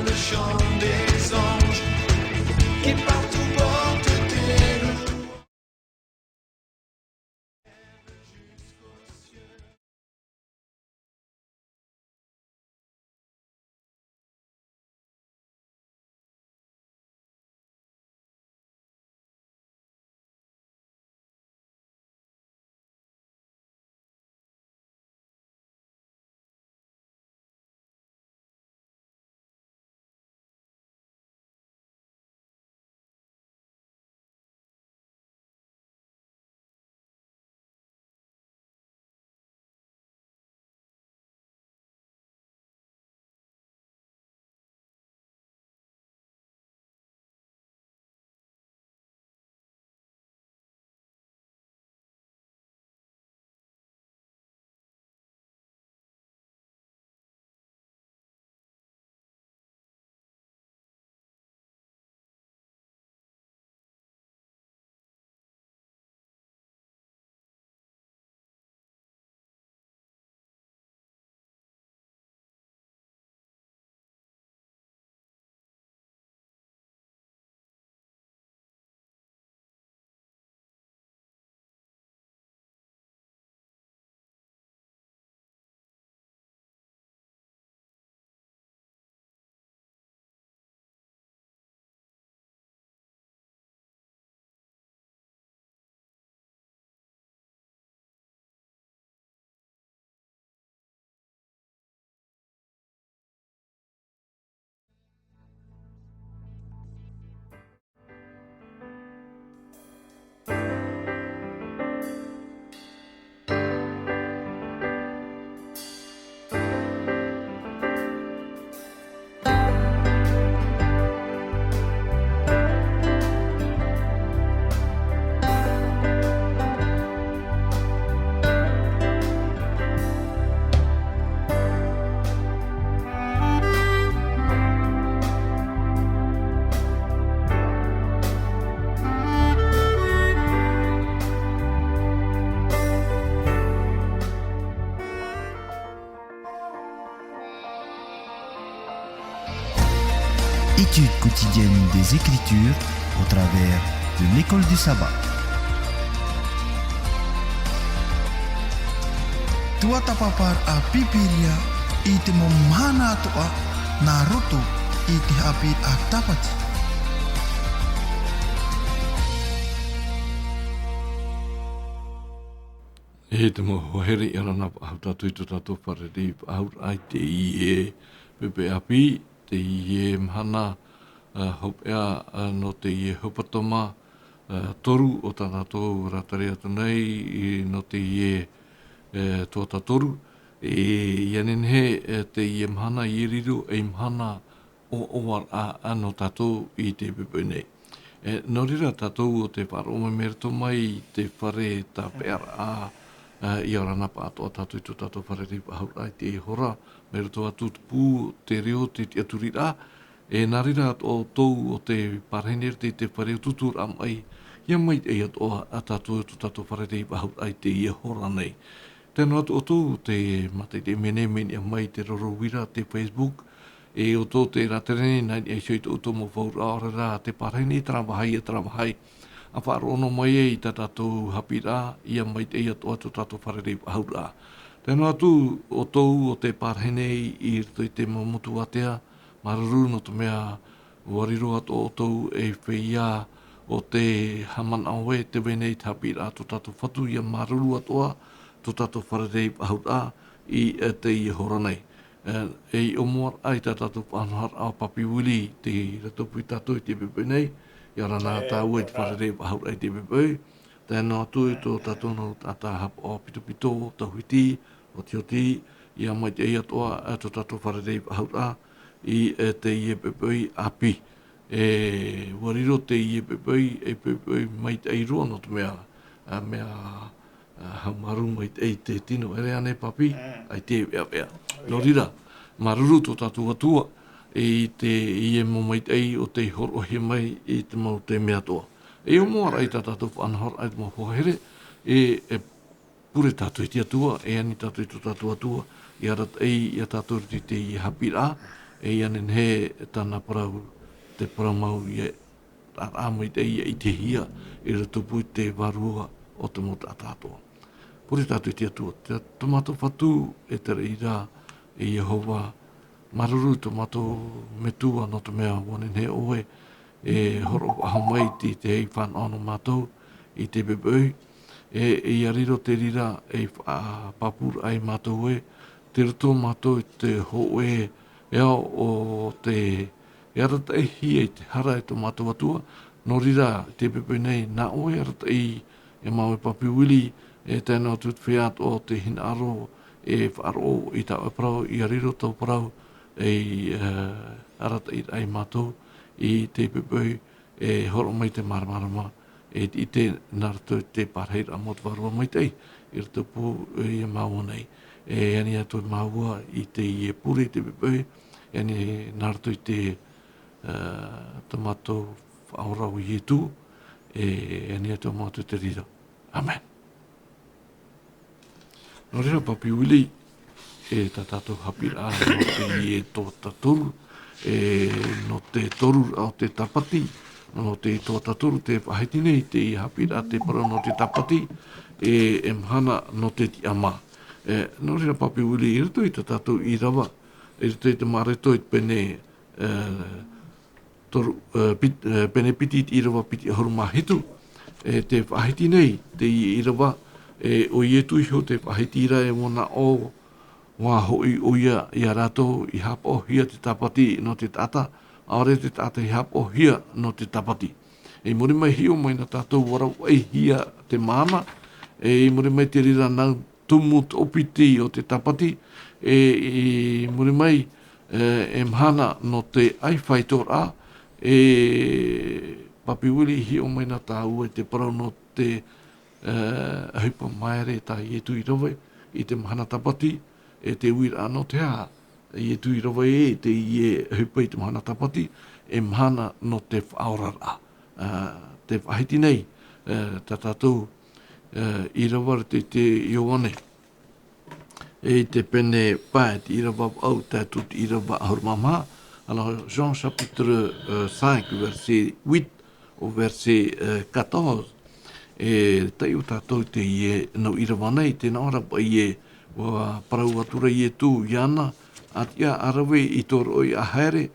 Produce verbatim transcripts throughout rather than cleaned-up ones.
Le chant des anges qui partout porte tes louanges. Étude quotidienne des Écritures au travers de l'école du sabbat. Tuatāpaparaʻa Pīpīria i te mau mahana atoʻa nā roto i te haʻapiʻiraʻa Tāpati. E te mau hoa here, ʻia ora na faʻahou tātou i tō tātou fārereiraʻa faʻahou i teie poʻipoʻi ʻāpī, teie mahana, ā, hopeʻa, ā, nō teie hepetoma, ā, toru o tā tātou rātere atu nei, i, nō teie, e, tuatātoru, e, ʻia nehenehe, e, teie mahana i riro ei mahana ʻoaʻoaraʻa nō tātou i teie poʻipoʻi nei. E, nō reira tātou ʻo tē faʻaroʻo mai mai roto mai i te fare tāpeʻaraʻa, e, ʻia ora na pāʻatoʻa tātou i tō tātou fārereiraʻa faʻahou i teie hora, mai roto atu te pū, te reo, te tiʻaturiraʻa, e, nā reira atoʻa ʻoutou ʻo tē parahine i te, te fare ʻutuʻuturaʻa maʻi, ʻia maitaʻi atoʻa tātou i tō tātou fārereiraʻa faʻahou i teie hora nei. Tē nō atu ʻoutou te mātaʻitaʻi mai nei, mai niʻa mai te roro uira, te Facebook, e ʻoutou te rātere nei, nā niʻa iho i tō ʻoutou mau fauraʻa, ʻaore rā te parahine i terā vāhi, i terā vāhi, ʻa faʻaroʻo noa mai ai i tā tātou haʻapiʻiraʻa, ʻia maitaʻi atoʻa tō tātou fārereiraʻa faʻahou. Tē nō atu ʻoutou ʻo tē parahine i roto i te mau motu ātea, māuruuru nō te mea, ʻua riro atoʻa ʻoutou ei feiā ʻo tē haʻamanaʻo e tē vai nei i te haʻapiʻiraʻa a tō tātou Fatu, ʻia māuruuru atoʻa tō tātou fārereiraʻa faʻahou i, e, teie hora nei. E, e ʻōmuaraʻa i tā tātou faʻanahoraʻa ʻo Papi Willie, tei rātou pū ia tātou i teie poʻipoʻi nei, ʻia ora na tāua i te fārereiraʻa faʻahou i teie poʻipoʻi. Tae noa atu i tō tātou nau taʻata haʻapaʻo ʻāpitopito, tauhiti, hotihoti, ʻia maitaʻi atoʻa, e, tō tātou fārereiraʻa faʻahou i, e, teie poʻipoʻi ʻāpī. E, ʻua riro teie poʻipoʻi, e poʻipoʻi maitaʻi roa nō te mea, e, mea, e, haʻamāuruuru maitaʻi te tino, ʻere ānei Papi? Mm. ʻAita e veʻaveʻa. Nō reira, māuruuru tō tātou Atua, i te, i te mau maitaʻi ʻo tei hōroʻahia mai i te mau taime atoʻa. E ʻōmuaraʻa i tā tātou faʻanahoraʻa i te mau hoa here, e, e pure tātou i te Atua, e ani tātou i tō tātou Atua, ʻia arataʻi ia tātou i roto i teie haʻapiʻiraʻa, e ia nehenehe tāna parau, te parau mau ia, taʻa maitaʻi ia ʻitehia, i roto pū i te vārua o te mau taʻata atoʻa. Pure tātou i te Atua, te, tō mātou Fatu, e te reira, e Iehova, māuruuru tō mātou Metua nō te mea ʻua nehenehe ʻoe, e hōroʻa faʻahou mai i te, te hei fānaʻo nō mātou, i te poʻipoʻi, e, e ia riro te reira, e faʻapāpū ai mātou ē, tei roto mātou i te hōʻē, e ao o te, e arataʻihia i te hara e tō mātou Atua, nō reira, te poʻipoʻi nei, nā ʻoe e arataʻi, e māuruuru Papi Willie, e tae noa atu te feiā atoʻa o te hinaʻaro, e faʻaroʻo i taua parau, ia riro taua parau, e, e, arataʻi ai mātou, i te poʻipoʻi, e hōroʻa mai te māramarama, e te ʻite nā roto i te parahiraʻa mau te vārua maitaʻi, i roto pū, e, ia māua nei. E ani atu māua i teie pure i te poʻipoʻi, e ani nā roto i te, e, tō mātou Faʻaora o Ietu, e ani atu mātou te reira. Amen. Nō reira, Papi Willie, e tā tātou haʻapiʻiraʻa nō teie tuatātoru, e nō te toru o te tāpati, nō te tuatātoru te faʻahiti nei, teie haʻapiʻiraʻa te parau nō te tāpati, e, e mahana nō te tiʻamā. E, nō reira, Papi Willie, i roto i tā tātou ʻīrava, i roto i te Mareko i te pene, e, toru, e, pit-, e, pene piti i te ʻīrava piti ʻahuru mā hitu, e, te faʻahiti nei, teie ʻīrava, e, ʻo Ietu iho te faʻahiti ra e ʻua naʻo, ʻua hoʻi ʻoia ia rātou i haʻapaʻohia te tāpati nō te taʻata, ʻaore te taʻata i haʻapaʻohia nō te tāpati. I muri mai hiʻo mai nā tātou ʻua ravaʻihia te māna, e, i muri mai te reira nau tumu toʻopiti o te tāpati, e, i muri mai, e, e mahana nō te ʻaifaitoraʻa, e, Papi Willie, hiʻo mai nā tāua i te parau nō te, e, ʻohipa māere tā Ietu i rave i te mahana tāpati, e te uiraʻa nō te aha, Ietu i rave ē teie ʻohipa i te mahana tāpati, e mahana nō te faʻaoraraʻa. A, te faʻahiti nei, e, tā tātou, e, ʻīrava i te, te Ioane. E i te pene pae, te ʻīrava vaʻu, tae atu te ʻīrava ʻahuru mā maha. Alors, Jean chapitre, euh, cinq, verset huit au verset, euh, quatorze. E taiʻo tātou i teie nau ʻīrava nei, tē nā ʻō ra paʻi ē, ʻua parau atu ra Ietu iāna, ʻA tiʻa, ʻa rave i tō roʻi, ʻa haere,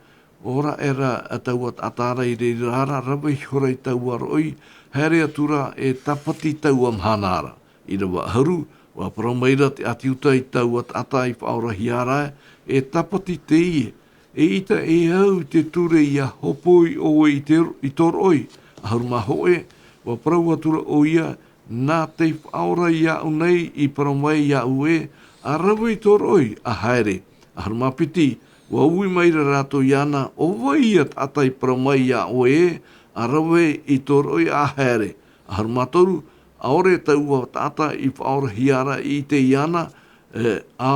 ʻo rā ʻera taua taʻata ra i reira ra, rave ihora i taua roʻi, haere atu ra e tāpati taua mahana ra. ʻĪrava ʻahuru, ʻua parau maira te ʻĀti Iuta i taua taʻata i faʻaorahia ra, e tāpati teie, eʻita e au i te ture ʻia hōpoi ʻoe i te, i tō roʻi. ʻAhuru mā hōʻē, ʻua parau atu ra ʻoia, Nā tei faʻaora iāʻu nei i parau mai iāʻu ē, ʻa rave i tō roʻi, ʻa haere. ʻAhuru mā piti, ʻua ui maira rātou iāna, ʻO vai ia taʻata i parau mai iā ʻoe ē, ʻa rave i tō roʻi, ʻa haere. ʻAhuru mā toru, ʻaore taua taʻata i faʻaorahia ra i ʻite iāna, e, ʻa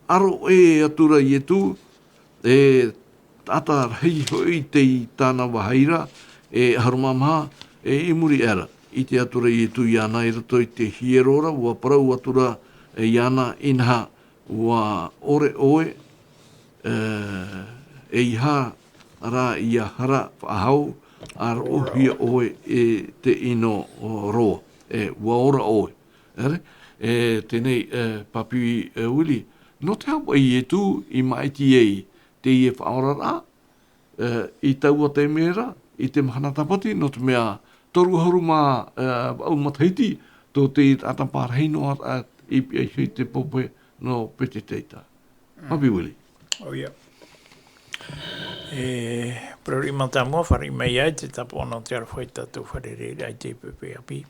aro ʻē atu ra Ietu, e taʻata rahi hoʻi tei tāna vāhi ra, e ʻahuru mā maha, e i muri aʻe ra, ʻite atu ra Ietu iāna i roto i te hiero ra, ʻua parau atu ra, e iāna, Inaha, ʻua ʻore ʻoe, e, ʻeiaha rā ʻia hara faʻahou, ʻa roʻohia ʻoe e te ʻino roa, e, ʻua ora ʻoe. ʻEre, e, teie nei, e, Papi, e, Willie, nō te aha paʻi Ietu i māʻiti ai teie faʻaoraraʻa, e, i taua taime ra, i te mahana tāpati, nō te mea toru ʻahuru mā, e, vaʻu matahiti, tō te taʻata pārahi noa, e, i pihaʻi i te pape nō Petetaita. Mm. Papi Willie. ʻOia. E, parau riʻi mātāmua, fāriʻi mai ai te tāpaʻo nō te aroha i tātou fārereiraʻa i te poʻipoʻi ʻāpī.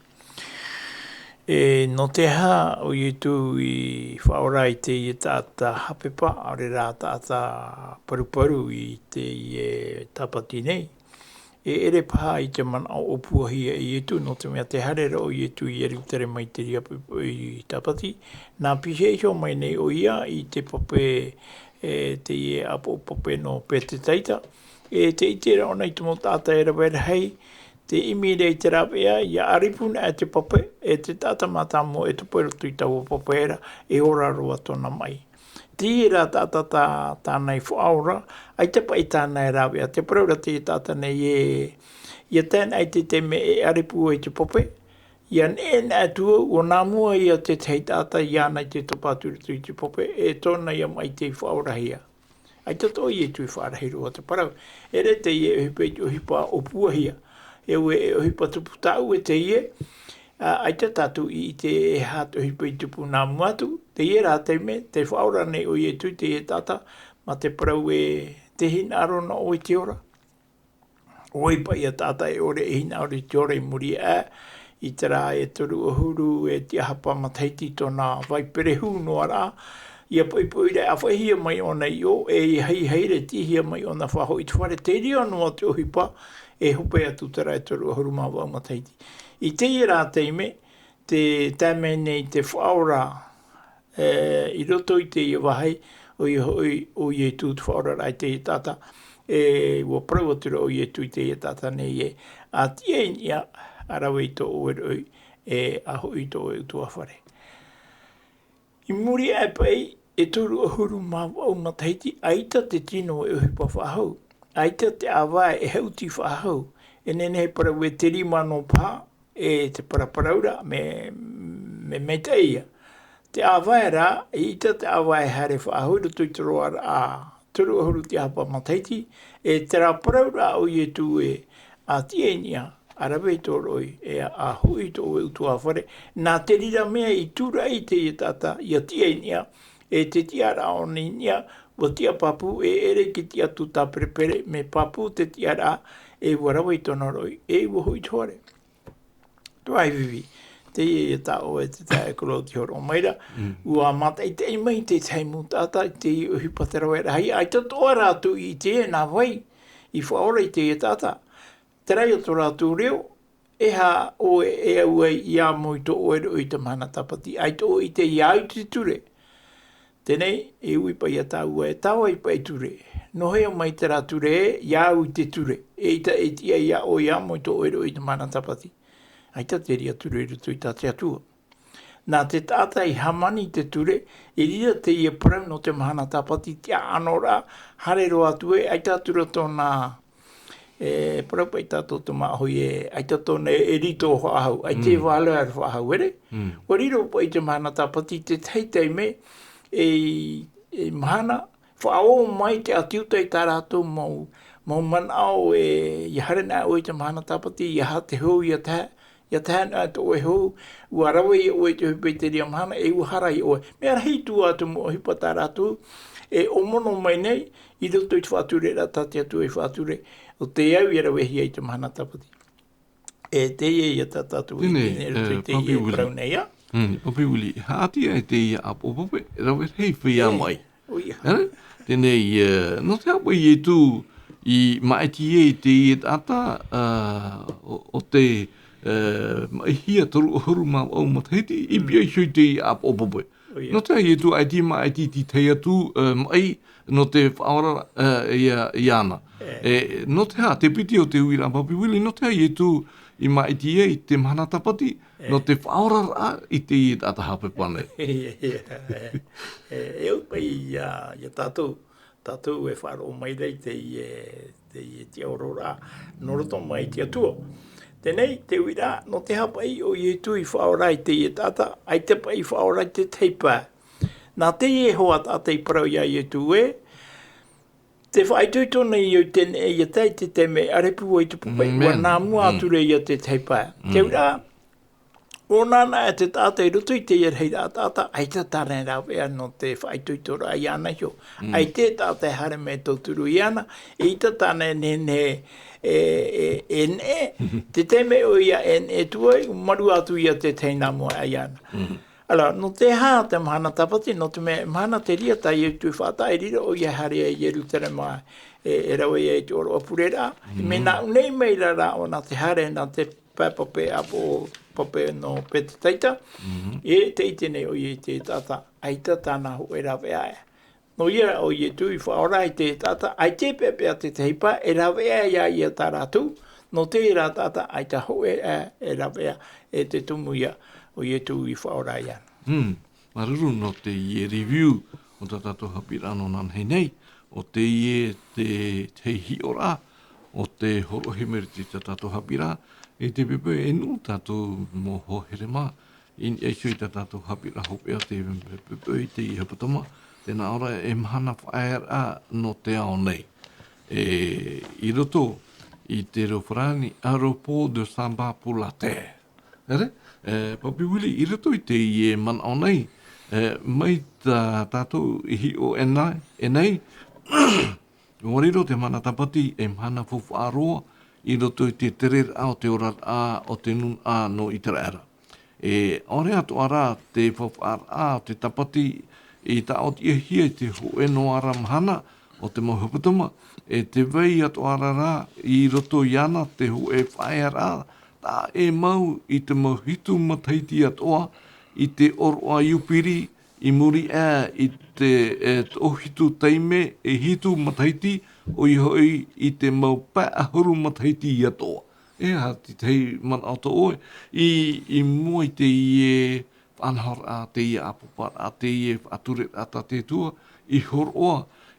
E, nō te aha ʻo Ietu i faʻaora i teie taʻata haʻapepa, ʻaore rā taʻata paruparu i teie tāpati nei? E ʻere paha i te manaʻo ʻōpuahia e Ietu, nō te mea tē haere ra ʻo Ietu i Ierutarema i te reira poʻipoʻi tāpati, nā pihaʻi iho mai nei ʻoia i te pape, e, teie ʻāpoʻo pape nō Petetaita. E tē ʻite ra ʻōna i te mau taʻata e rave rahi, tē ʻimi ra i te rāveʻa, ʻia ʻāripu anaʻe te pape, e te taʻata mātāmua e topa i roto i taua pape ra, e ora roa tōna maʻi. Tērā taʻata tā, tāna i faʻaora, ʻaita paʻi tāna e rāveʻa. Te parau ra teie taʻata nei ē, ʻia tae noa i te taime e ʻarepū ai te pape, ʻia neʻe noa atu au, ʻua nā mua ia te tahi taʻata iāna i te topa atu i roto i te pape, e tōna ia maʻi tei faʻaorahia. ʻAita atoʻa Ietu i faʻarahi roa te parau. ʻEʻere teie e ʻohipa i te ʻohipa ʻōpuahia. E ʻua e ʻohipa tupu tāʻu e teie, ā, ʻaita tātou i ʻite e aha te ʻohipa i tupu nā mua atu, teie rā taime, tē faʻaora nei ʻo Ietu i teie taʻata, mā te parau ē, tē hinaʻaro na ʻoe i te ora. ʻOia paʻi ia taʻata e ʻore e hinaʻaro i te ora i muri aʻe, i terā e toru ʻahuru e tiʻahapa matahiti tōna vai perehū noa ra, ʻia poʻipoʻi ra, ʻa faʻahia mai ʻōna i ʻō, e ʻia haihai ra, tiʻahia mai ʻōna faʻahoʻi i te fare, te reira noa te ʻohipa, e hope atu terā e toru ʻahuru mā vaʻu matahiti. I teie rā taime, tē tae mai nei te faʻaora, e, i roto i teie vāhi, ʻoia hoʻi, ʻo Ietu te faʻaoraraʻa i teie taʻata, e, ʻua parau atu ra ʻo Ietu i teie taʻata nei ē, ʻa tiʻa i niʻa, ʻa rave i tō ʻoe roʻi, e, ʻa hoʻi i tō ʻoe ʻutuāfare. I muri aʻe paʻi, e toru ʻahuru mā vaʻu matahiti, ʻaita te tino e ʻohipa faʻahou. ʻAita te ʻāvae e hauti faʻahou. E nehenehe e parau ē te rima noa paha, e te paraparau ra, mea, mea maitaʻi ia. Te ʻāvae rā, ʻaita te ʻāvae haere faʻahou i roto i te roaraʻa toru ʻahuru tiʻahapa matahiti, e terā parauraʻa ʻo Ietu ē, ʻa tiʻa i niʻa, ʻa rave i tō roʻi, e ʻa hoʻi i tō ʻoe ʻutuāfare, nā te reira mea i tūraʻi teie taʻata, ʻia tiʻa i niʻa, e te tiʻaraʻa ʻōna i niʻa, ʻua tiʻa pāpū, e ʻere i te tiʻa tūtāperepere, mea pāpū te tiʻaraʻa, e ʻua rave i tōna roʻi, e ʻua hoʻi i te fare. Tuaivivi, teie ia tā ʻoe te taeaʻe Claude i hōroʻa mai ra, ʻua mātaʻitaʻi mai te tahi mau taʻata i teie ʻohipa te raveraʻa, ʻaita atoʻa rātou i ʻite nā vai i faʻaora i teie taʻata. Terā ia tō rātou reo, e aha ʻoe e au ai ʻia amo i tō ʻoe roʻi i te mahana tāpati, ʻaita ʻoe i ʻite ʻia au i te ture. Teie nei, e ui paʻi ia tāua ē, tā vai paʻi ture. Nō hea mai terā ture ē, ʻia au i te ture. ʻAita e tiʻa ia ʻoe ʻia amo i tō ʻoe roʻi i te mahana tāpati. ʻAita te reira ture i roto i tā te Atua. Nā te taʻata i hāmani i te ture, i reira teie parau nō te mahana tāpati, tiʻaʻanoraʻa, haere roa atu ē, ʻaita atu ra tōna, e, parau paʻi tātou te māʻohi ē, ʻaita tōna e rito faʻahou, ʻaita e valeur faʻahou, ʻere? ʻUa riro paʻi te mahana tāpati i te tahi taime, e, e mahana, faʻaō mai te ʻāti Iuta i tā rātou mau, mau manaʻo ē, ʻia haere noa ʻoe i te mahana tāpati, ʻia aha te hou ʻia tae, ʻia tae noa tō ʻoe hou, ʻua rave ʻoe i te ʻohipa i te reira mahana, e ʻua hara ʻoe. Mea rahi atu ā te mau ʻohipa tā rātou, e ʻōmono mai nei, i roto i te faʻatureraʻa tā te Atua i faʻature, ʻo te au ʻia ravehia i te mahana tāpati. E teie ia tā tātou i teie, i roto i teie parau nei, ā. Mm, Papi Willie, haʻati ai teie ʻāpoʻo pape, rave rahi feiā maʻi. ʻOia. Ere? Teie, e, nō te aha paʻi Ietu i māʻiti ai i teie taʻata, ā, ʻo, ʻo tē, e, maʻihia toru ʻahuru mā vaʻu matahiti, i piʻi iho i teie ʻāpoʻo pape. ʻOia. Nō te aha Ietu ʻaita i māʻiti i te tahi atu, e, maʻi, nō te faʻaora, e, ia, iāna. E, nō te aha, te piti o te uiraʻa Papi Willie, nō te aha Ietu i māʻiti ai i te mahana tāpati, nō te faʻaoraraʻa i teie taʻata haʻapepa nei. E, e, e, e au paʻi ia, ia tātou, tātou e faʻaroʻo mai ra i teie, teie tiʻaoraraʻa, nō roto mai i te Atua. Teie, te uiraʻa, nō te aha paʻi ʻo Ietu i faʻaora i teie taʻata, ʻaita paʻi i faʻaora i te tahi pae. Nā teie hoʻi taʻata i parau ia Ietu ē, tē faʻaitoito nei au i te neʻe ʻia tae i te taime e ʻarepū ai te pape, ʻua nā mua atu ra ia te tahi pae. Te uiraʻa, ʻōna anaʻe te taʻata i roto i teie rahiraʻa taʻata, ʻaita tāna e rāveʻa nō te faʻaitoitoraʻa iāna iho. ʻAita e taʻata e haere mai e tauturu iāna, ʻaita tāna e nehenehe e, e, e neʻe, te taime ʻoia e neʻe atu ai, ʻua maru atu ia te tahi nā mua iāna. Alors, nō te aha te mahana tāpati, nō te mea, mahana te reira tā Ietu i faʻataʻa i reira ʻoia e haere ai i Ierutarema e, e rave ai i te ʻōroʻa pureraʻa. Mea nāʻu nei maira rā ʻōna te haere nā te pae pape ʻāpoʻo pape nō Petetaita. E te ʻite nei ʻoia i te taʻata, ʻaita tāna hōʻē rāveʻa ē. Nō ia ʻo Ietu i faʻaora i te taʻata, ʻaita e peʻapeʻa te tahi pae, e rāveʻa ia ia tā rātou, nō terā taʻata, ʻaita hōʻē ā e rāveʻa, e te tumu ia ʻo Ietu i faʻaora iāna. Mm, māuruuru nō teie review o tā tātou haʻapiʻiraʻa nō nānahi nei, o teie te, te hiʻoraʻa, o te hōroʻahia mai i tā tātou haʻapiʻiraʻa, i te poʻipoʻi e nuʻu tātou mau hoa here mā, i niʻa iho i tā tātou haʻapiʻiraʻa hopeʻa te poʻipoʻi i teie hepetoma, tē nā ʻō ra e mahana faʻaearaʻa nō te ao nei. E, i roto i te reo farāni, un repos de sabbat pour la terre. Ere, e, Papi Willie, i roto i teie manaʻo nei, e, mai tā tātou i hiʻo e nei, e nei, ʻua riro te mahana tāpati ei mahana faufaʻa roa i roto i te tereraʻa o te oraraʻa o te nūnaʻa nō Iteraera. E, ʻaore atoʻa rā te faufaʻaraʻa o te tāpati i tāʻotiʻahia i te hōʻē noa ra mahana o te mau hepetoma, e tē vai atoʻa ra rā i roto iāna te hōʻē faʻaearaʻa, taʻa ʻē mau i te mau hitu matahiti atoʻa i te ʻōroʻa iupiri, i muri aʻe i te, e, toʻohitu taime e hitu matahiti, ʻoia hoʻi i te mau pae ʻahuru matahiti atoʻa. E aha te tahi manaʻo tō ʻoe i, i mua i teie faʻanahoraʻa, teie ʻāpaparaʻa, teie faʻatureraʻa tā te Atua i hōroʻa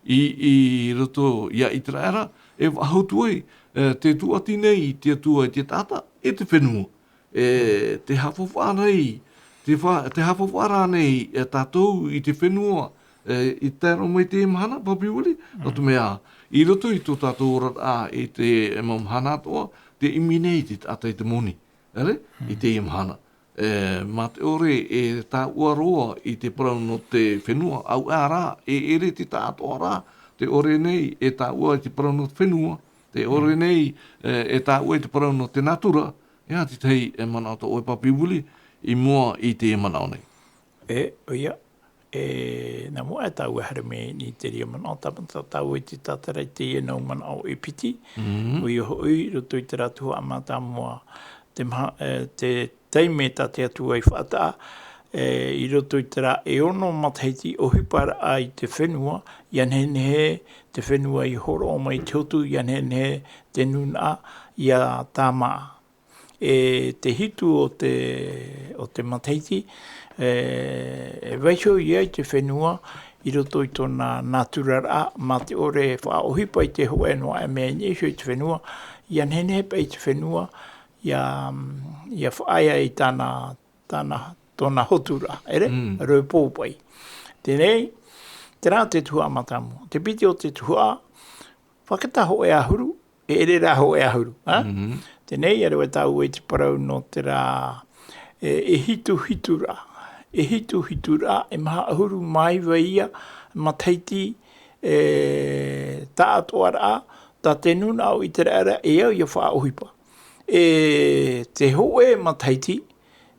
i, i roto iā Iteraera, e faʻahotu ai, e, te tūʻati nei i te Atua i te taʻata, e te fenua. E, te haʻafaufaʻa nei, te fa-, te haʻafaufaʻa rānei, e, tātou i te fenua, e, i tae roa mai teie mahana, Papi Willie, nō te mea, i roto i tō tātou oraraʻa i te, e, mau mahana atoʻa, tē ʻimi nei te taʻata i te moni. Ere? I teie mahana. E, mā te ʻore e tāua roa i te parau nō te fenua, ʻaore rā, e ʻere te taʻatoʻaraʻa, tē ʻore nei e tāua i te parau nō te fenua, tē ʻore nei, e, e tāua i te parau nō te natura, e aha te tahi, e, manaʻo tō ʻoe, Papi Willie, i mua i teie manaʻo nei? E, ʻoia, e, nā mua e tāua e haere mai i te reira manaʻo, tāmata tāua i te tātara i teie mau manaʻo e piti. Mhm. ʻOia hoʻi, i roto i terā tuhaʻa mātāmua, te maha-, e, te taime tā te Atua i faʻataʻa, e, i roto i terā e ono matahiti ʻohiparaʻa i te fenua, ʻia nehenehe te fenua i hōroʻa mai te hotu, ʻia nehenehe te nūnaʻa, ʻia tāmā. E te hitu o te, o te matahiti, e, e vaiho ai te fenua i roto i tōna natura ra, mā te ʻore e faʻaʻohipa i te hōʻē noa mea i niʻa iho i te fenua, ʻia nehenehe paʻi te fenua, ʻia, ʻia faʻaea i tāna, tāna, tōna hotu ra, ere? Mm. Repos paʻi. Teie, terā te tuhaʻa mātāmua. Te piti o te tuhaʻa, fakatā hōʻē ʻahuru, e ʻere rā hōʻē ʻahuru, ā? Mhm. Teie, ʻaore rā tāua i te parau nō terā, e, e hitu hitu ra. E hitu hitu ra, e maha ʻahuru mā iva ia matahiti, e, taʻatoʻaraʻa, tā te nūnaʻa o Iteraera e au ʻia faʻaʻohipa. E te hōʻē matahiti,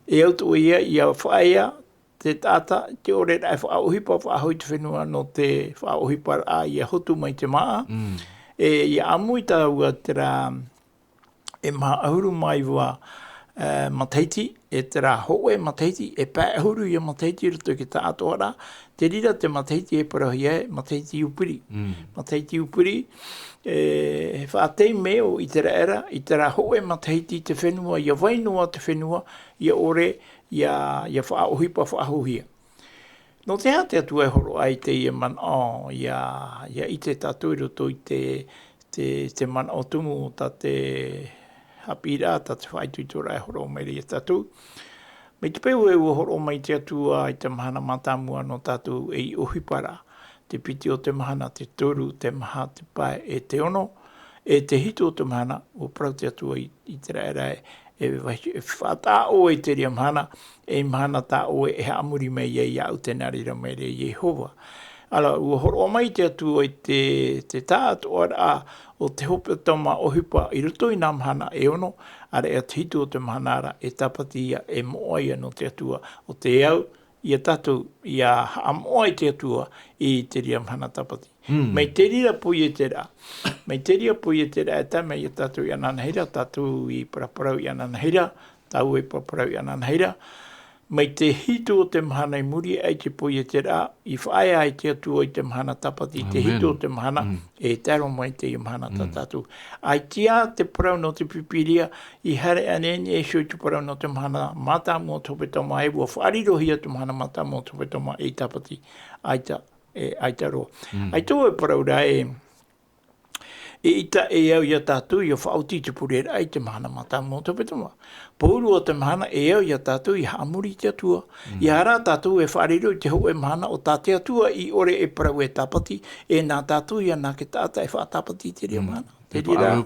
e au atoʻa ia ʻia faʻaea te taʻata, tē ʻore ra e faʻaʻohipa, faʻahou i te fenua nō te faʻaʻohiparaʻa ʻia hotu mai te māʻa. Mm. E, ʻia ʻāmui tāua terā, e maha ʻahuru mā iva, e, matahiti, e terā hōʻē matahiti, e pae ʻahuru ia matahiti i roto i te taʻatoʻaraʻa, te reira te matahiti e parauhia ai, matahiti iupiri. Mm. Matahiti iupiri, e, he faʻataime o Iteraera, i terā hōʻē matahiti te fenua, ʻia vai noa te fenua, ʻia ʻore, ʻia, ʻia faʻaʻohipa, faʻahouhia. Nō te aha te Atua e hōroʻa i teie manaʻo, ʻia, ʻia ʻite tātou i roto i te, te, te manaʻo tumu tā te haʻapiʻiraʻa, tā te faʻaitoitoraʻa e hōroʻa mai ra ia tātou. Mai te peu ē ʻua hōroʻa mai te Atua i te mahana mātāmua nō tātou ei ʻohiparaʻa, te piti o te mahana, te toru, te maha, te pae, e te ono, e te hitu o te mahana, ʻua parau te Atua i, Iteraera e, e vai-, e faʻataʻa ʻoe i te reira mahana, ei mahana tā ʻoe e haʻamori mai ai iāʻu, tē nā reira mai ra Iehova. ʻĀreʻa, ʻua hōroʻa mai te Atua i te, te taʻatoʻaraʻa o te hepetoma ʻohipa i roto i nā mahana e ono, ʻāreʻa te hitu o te mahana ra e tāpati ia, e moʻa ia nō te Atua, ʻo te au, ia tātou, ʻia haʻamoʻa i te Atua i te reira mahana tāpati. Mm. Mai te reira poieteraʻa. Mai te reira poieteraʻa e tae mai ia tātou i ananahi ra, tātou i paraparau i ananahi ra, tāua i paraparau i ananahi ra. Mai te hitu o te mahana i muri aʻe i te poieteraʻa, i faʻaea ai te Atua i te mahana tāpati, te Amen. Hitu o te mahana, Mm. e tae roa mai teie mahana tā Mm. tātou. ʻAita te parau nō te Pīpīria, i haere ʻānei iho i te parau nō te mahana mātāmua o te hepetoma, e ʻua faʻarirohia te mahana mātāmua o te hepetoma ei tāpati. ʻAita, E, ʻaita roa. Mm. ʻAita e parau ra e, e ʻita e au iā tātou, ʻia faʻaoti i te pureraʻa i te mahana mātāmua o te hepetoma. Pōuri o te mahana e au iā tātou, ʻia haʻamori i te Atua. Mm. ʻIa rā tātou e faʻariro i te hōʻē mahana o tā te Atua i ʻore e parau e tāpati, e nā tātou ia nā te taʻata e faʻatāpati i te reira mahana. Te reira,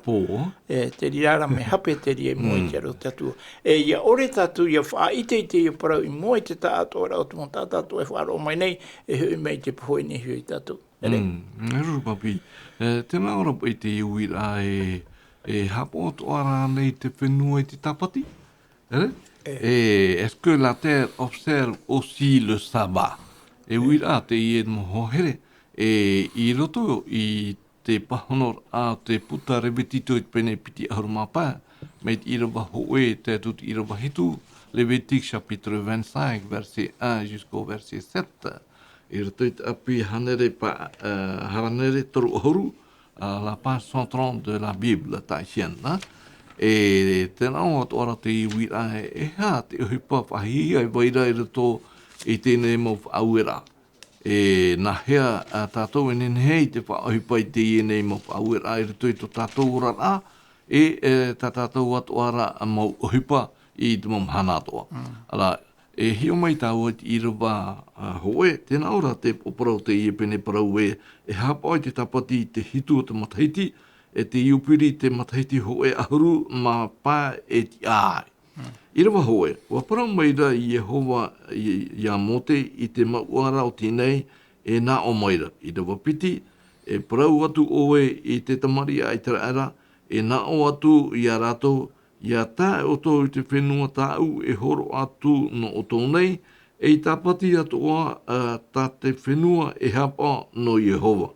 e, te reira rā mea hape te reira i mua i te aro o te Atua. E, ʻia ʻore tātou ʻia faʻaʻite i te ia parau i mua i te taʻatoʻaraʻa o te mau taʻata atoʻa e faʻaroʻo mai nei, e hoʻi mai i te pohe nei hoʻi tātou. Ere? Mm, e ruru papi. E, tēnā ora i te uiraʻa e, e haʻapaʻo atoʻa rā nei te fenua i te tāpati? Ere? E. E, est-ce que la terre observe aussi le sabbat? E uiraʻa teie mau hoa here, e, i roto i te pāhonoraʻa o te puta Levitiko i te pene piti ʻahuru mā pae, mai te ʻīrava hōʻē tae atu i te ʻīrava hitu, Levitique chapitre vingt-cinq, verset un jusqu'au verset sept. I roto i te ʻapi hānere pa-, eh, hānere toru ʻahuru, eh, la page cent trente de la Bible tahitienne, eh? E tēnā atoʻa ra te uiraʻa, e, e aha te ʻohipa faʻahiahia e vai ra i roto i teie nei mau faʻaueraʻa. E nāhea, ā, tātou e nehenehe ai te faʻaʻohipa i teie nei mau faʻaueraʻa i roto i tō tātou oraraʻa, e, e tā tātou atoʻa ra mau ʻohipa i te mau mahana atoʻa. Mm. Ara, e hiʻo mai tāua i te ʻīrava, ā, hōʻē, tēnā ora te parau teie pene parau ē, e haʻapaʻo i te tāpati i te hitu o te matahiti, e te iupiri i te matahiti hōʻē ʻahuru mā pae e tiʻa ai. Mm. ʻĪrava hōʻē, ʻua parau mai ra Iehova i-, iā Mōte i te mouʻa ra o Tinai, e nā ʻō mai ra, ʻīrava piti, e parau atu ʻoe i te tamariʻi a Iteraera, e nā ʻō atu iā rātou, ʻIa tae ʻoutou i te fenua tāʻu e hōroʻa atu nō ʻoutou nei, ei tāpati atoʻa, ā, tā te fenua e haʻapaʻo nō Iehova.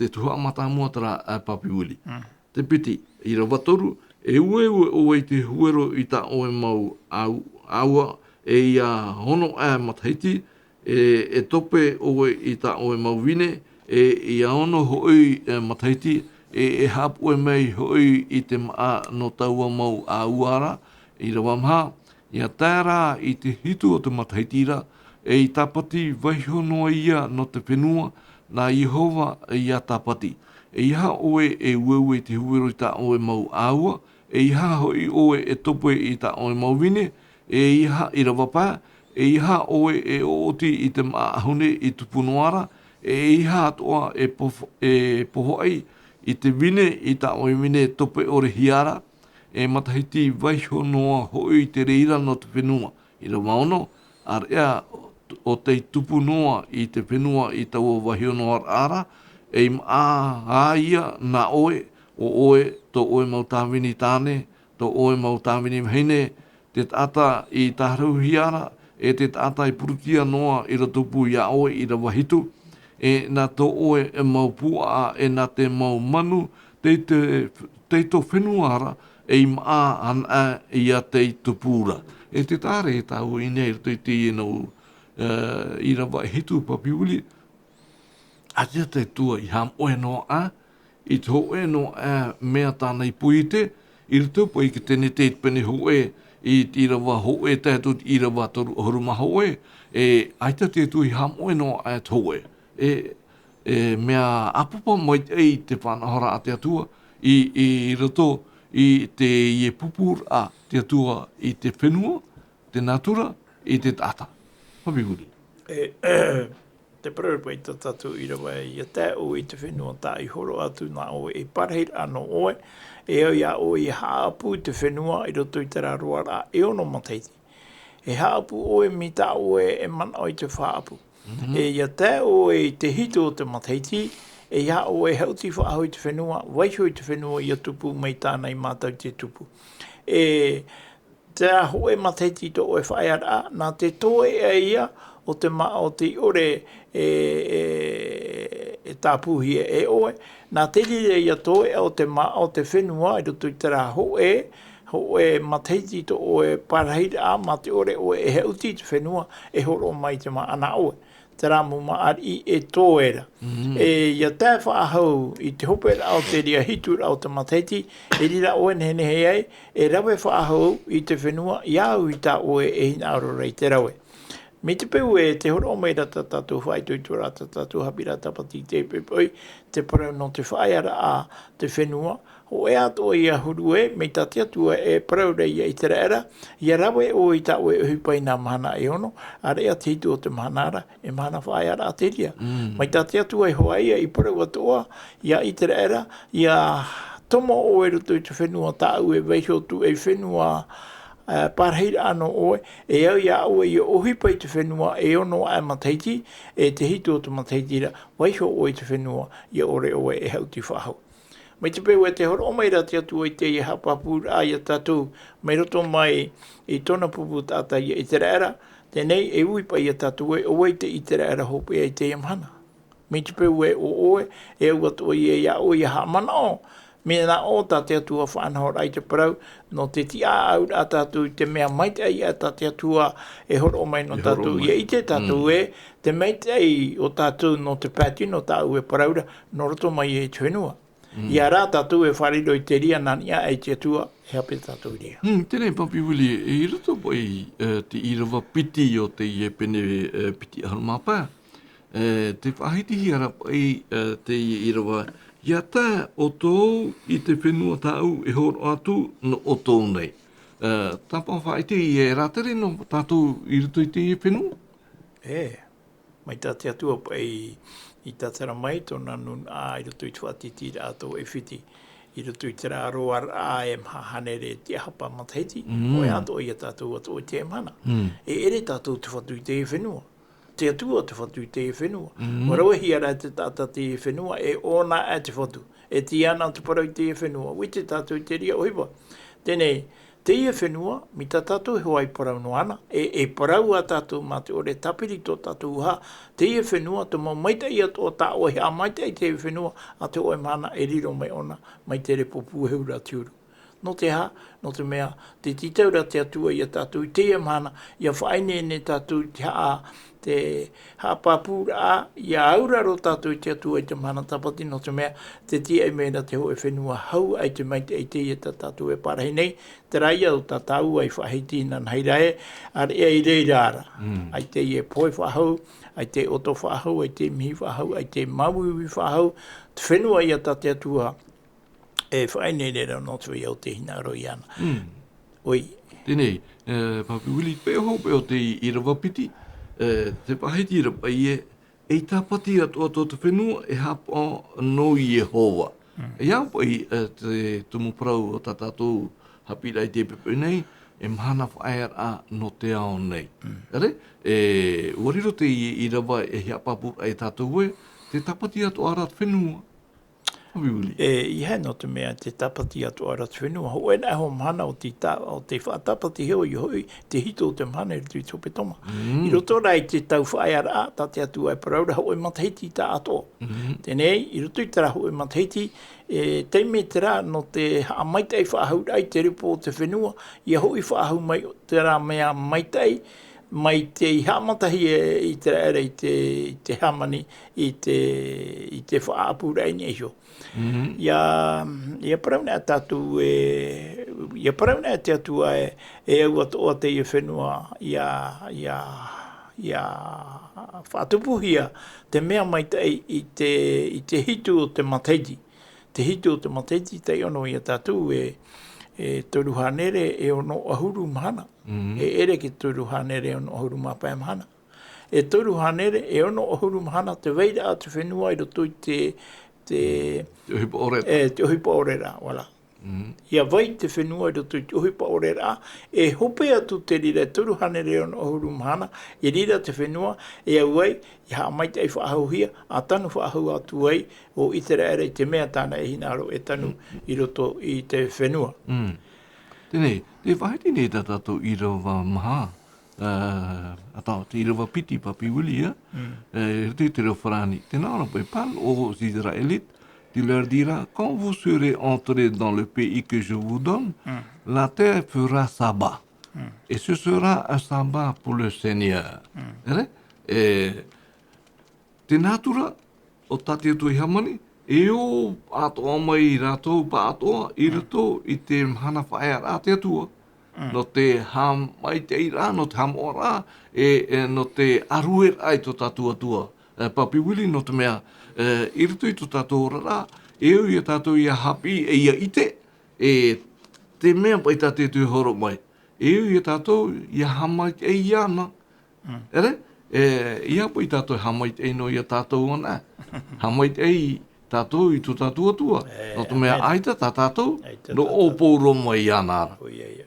Te tuhaʻa mātāmua terā, ā, Papiuri. Mm. Te piti, ʻīrava toru, e ueue ʻoe i te huero i tā ʻoe mau ʻāu-, ʻāua, e ʻia ono ā matahiti, e, e tope ʻoe i tā ʻoe mau vine, e, ʻia ono hoʻi, e, matahiti, e, e haʻapuʻe mai hoʻi i te māʻa nō taua mau ʻāua ra, ʻīrava maha, ʻia tae rā i te hitu o te matahiti ra, ei tāpati vaiiho noa ïa nō te fenua, nā Iehova ïa tāpati. ʻEiaha ʻoe e ueue i te huero i tā ʻoe mau ʻāua, ʻeiaha hoʻi ʻoe e tope i tā ʻoe mau vine, ʻeiaha, ʻīrava pae, ʻeiaha ʻoe e ʻoʻoti i te māʻa ʻahune i tupu noa ra, ʻeiaha atoʻa e pof-, e pohoʻi i te vine i tā ʻoe vine tope ʻore hia ra, e matahiti vaiiho noa hoʻi te reira nō te fenua. ʻĪrava ono, ʻāreʻa ʻo tei tupu noa i te fenua i taua vaiiho noa ra, ei māʻa ïa nā ʻoe, ʻo ʻoe, tō ʻoe mau tāvini tāne, tō ʻoe mau tāvini vahine, te taʻata i tārahuhia ra, e te taʻata i purutia noa i rotopū iā ʻoe, ʻīrava hitu, e nā tō ʻoe mau puaʻa, e nā te mau manu, tei te, tei tō fenua ra, ei māʻa anaʻe ïa tei tupu ra. E te tārē tāua i ʻō nei i roto i teie nō, e, ʻīrava e hitu Papiuri, ʻaita te Atua i haʻamoʻe noa ā, i te hōʻē noa ā mea tāna i pūʻite, i roto paʻi i te Tenete i te pene hōʻē, i te ʻīrava hōʻē tae atu i te ʻīrava toru ʻahuru mā hōʻē, e ʻaita te Atua i haʻamoʻe noa ā te hōʻē. E, e mea ʻāpapa maitaʻi te faʻanahoraʻa a te Atua, i, i roto i teie pupūraʻa te Atua i te fenua, te natura, i te taʻata. Papiuri. E, te parau paʻi tā tātou ʻīrava, ʻia tae ʻoe i te fenua tā i hōroʻa atu nā ʻoe, ei parahiraʻa nō ʻoe, e au iā ʻoe ʻia haʻaʻapu i te fenua i roto i terā roaraʻa e ono matahiti. E haʻaʻapu ʻoe mai tā ʻoe e manaʻo i te faʻaʻapu. Mhm. E ʻia tae ʻoe i te hitu o te matahiti, ʻeiaha ʻoe e haʻuti faʻahou i te fenua, vaiiho i te fenua ʻia tupu mai tāna i mātau te tupu. E terā hōʻē matahiti tō ʻoe faʻaearaʻa, nā te toeʻa ïa o te māʻa o tei ʻore e, e, e tāpūhia e ʻoe, nā te reira ïa toeʻa o te māʻa o te fenua i roto i terā hōʻē, hōʻē matahiti tō ʻoe parahiraʻa, mā te ʻore ʻoe e haʻuti i te fenua e hōroʻa mai te māʻa nā ʻoe. Terā mau māʻa riʻi e toe ra. Mhm. E ʻia tae faʻahou i te hoperaʻa o te reira hituraʻa o te matahiti, e reira ʻoe e nehenehe ai, e rave faʻahou i te fenua, ʻia au i tā ʻoe e hinaʻaro ra i te rave. Mai te peu e te horoʻa mai ra tā tātou faʻaitoitoraʻa, tā tātou haʻapiʻiraʻa tāpati i te poipoi, te parau nō te faʻaearaʻa te fenua, hōʻē atoʻa ia huru ē, mai tā te Atua e parau ra ia Iteraera, ia rave ʻoe i tā ʻoe ʻohipa i nā mahana e ono, ʻāreʻa te hitu o te mahana ra, e mahana faʻaearaʻa te reira. Mm. Mai tā te Atua e hoʻi ia i parau atoʻa, ia Iteraera, ia tomo ʻoe i roto i te fenua tāʻu e vaiiho atu ei fenua, ā, parahiraʻa nō ʻoe, e au ia ʻoe ia ʻohipa i te fenua e ono aʻe matahiti, e te hitu o te matahiti ra, vaiiho ʻoe i te fenua, ia ʻore ʻoe e haʻuti faʻahou. Mai te peu e te horoʻa mai ra te Atua i teie haʻapāpūraʻa ia tātou, mai roto mai i tōna pupu taʻata ia Iteraera, teie nei e ui paʻi ia tātou ē, ʻo vai te Iteraera hopeʻa i teie mahana. Mai te peu ē ʻo ʻoe, e au atoʻa ia, ia ʻoe ia haʻamanaʻo, mea nā ʻō tā te Atua faʻanahoraʻa i te parau, nō te tiʻaʻauraʻa tātou i te mea maitaʻi aʻe tā te Atua e horoʻa mai nō tātou. Ia ʻite tātou ē, te maitaʻi o tātou nō te pae tino tāʻu e parau ra, nō roto mai i te fenua. Mm. Ia rā tātou e fārerei i te reira nā niʻa aʻe i te Atua, e hape tātou i reira. Mm, teie nei Papi Willie, i roto paʻi, e, te ʻīrava piti o teie pene, e, piti ʻahuru mā pae. E, tē faʻahitihia ra paʻi, e, teie ʻīrava, ia tae ʻoutou i te fenua tāʻu e hōroʻa atu nō ʻoutou nei. E, tāpaʻo faʻaʻite e rātere nō tātou i roto i teie fenua? E, mai tā te Atua paʻi i tātara mai tōna nūnaʻa i roto i te faʻatītīraʻa tō ʻAifiti, i roto i terā roaraʻa e maha hānere tiʻahapa matahiti, mm, ʻoia atoʻa ia tātou atoʻa i teie mahana. Mm. E ʻere tātou te fatu i teie fenua. Te Atua te fatu i teie fenua. Mm. ʻUa ravehia ra te taʻata teie fenua, e ʻōna aʻe te fatu. E tiʻa ana te parau i teie fenua. ʻUa ʻite tātou i te reira ʻohipa. Teie nei, teie fenua, mai tā tātou e hoʻi parau noa na, e, e parau ā tātou mā te ʻore tāpiri tō tātou ʻuha, teie fenua, te mau maitaʻi atoʻa tā ʻoe e haʻamaitaʻi i teie fenua, ā te hōʻē mahana e riro mai ʻōna, mai te repo puehu ra te huru. Nō te aha, nō te mea, tē tītau ra te Atua ia tātou i teie mahana, ia faʻaineine tātou i te haʻa, te haʻapāpūraʻa, ia auraro tātou i te Atua i te mahana tāpati, nō te mea, tē tīaʻi mai ra te hōʻē fenua hau, ʻaita e maitaʻi i teie tā tātou e pārahi nei, terā ïa ʻo tā tāua i faʻahiti inanahi ra ē, ʻāreʻa i reira ra. Mm. ʻAita e pohe faʻahou, ʻaita e ʻoto faʻahou, ʻaita e mihi faʻahou, ʻaita e māuiui faʻahou, te fenua ïa tā te Atua, e faʻaineine ra nō te feiā ʻo tē hinaʻaro iāna. Mm. ʻOi. Teie nei, e, Papi Willie, paʻi hopeʻa o te ʻīrava piti, e, tē faʻahiti ra paʻi ē, ei tāpati atoʻa tō te fenua e haʻapaʻo nō Iehova. Mm. E au paʻi, e, te tumu parau o tā tātou haʻapiʻiraʻa i teie poipoi nei, e mahana faʻaearaʻa nō te ao nei. Mm. ʻEre, e, ʻua riro teie ʻīrava e haʻapāpūraʻa ia tātou ē, te tāpati atoʻa ra te fenua. Papi Willie. E, ʻeiaha nō te mea te tāpati atoʻa ra te fenua, hōʻē noa iho mahana ʻo tei tā-, ʻo tei faʻatāpati iho ïa hoʻi te hitu o te mahana i roto i te hepetoma. Mm. I roto rā i te tau faʻaearaʻa, tā te Atua e parau ra hōʻē matahiti taʻatoʻa. Mm. Teie nei, i roto i terā hōʻē matahiti, e, taime terā nō te haʻamaitaʻi faʻahouraʻa i te repo o te fenua, ʻia hoʻi faʻahou mai terā mea maitaʻi, mai tei haʻamata hia e Iteraera i te, i te hāmani, i te, i te faʻaʻapuraʻa i niʻa iho. Mhm. ʻIa, ʻia parau na tātou e, ʻia parau na te Atua e, e au atoʻa teie fenua, ʻia, ʻia, ʻia faʻatupuhia te mea maitaʻi i te, i te hitu o te matahiti. Te hitu o te matahiti, taiʻo noa ia tātou e, e toru hānere e ono ʻahuru mahana. Mhm. E ʻere i te toru hānere e ono ʻahuru mā pae mahana. E toru hānere e ono ʻahuru mahana te vairaʻa o te fenua i roto i te, te, te ʻohipa ʻore ra. E, te ʻohipa ʻore ra, voilà. Mhm. ʻIa vai te fenua i roto i te ʻohipa ʻore ra, e hope atu te reira e toru hānere e ono ʻahuru mahana, i reira te fenua, e au ai, ʻia haʻamaitaʻi faʻahouhia, ʻa tanu faʻahou atu ai, ʻo Iteraera i te mea tāna e hinaʻaro e tanu i roto i te fenua. Mm. Teie nei, tē faʻahiti nei tā tātou ʻīrava maha, ā, ʻaita, te ʻīrava piti, Papi Willie, ā? Mm. E, i te reo farāni. Tē nā ʻō ra paʻi, parle aux Israélites, tu leur diras, quand vous serez entrés dans le pays que je vous donne, mm, la terre fera sabbat. Mm. Et ce sera un sabbat pour le Seigneur. Mm. ʻEre? E, te nātura o tā te Atua i hāmani, e ō atoʻa mai rātou pāʻatoʻa i roto i te mahana faʻaearaʻa a te Atua. nō te haʻamaitaʻiraʻa, nō te haʻamoʻaraʻa, e, e, nō te ʻarueraʻa i tō tātou Atua. E, Papi Willie, nō te mea, e, i roto i tō tātou oraraʻa, e au ia tātou ia haʻapiʻi, e ia ʻite, e, te mea paʻi tā te Atua e hōroʻa mai. E au ia tātou ia haʻamaitaʻi iāna. Mm. ʻEre, e, ia paʻi tātou e haʻamaitaʻi noa ia tātou ana. Haʻamaitaʻi tātou i tō tātou Atua. E, nō te mea amen. ʻAita tā tātou, ʻAita nō tā tātou. ʻŌpou roa mai iāna ra. ʻO ia, ia.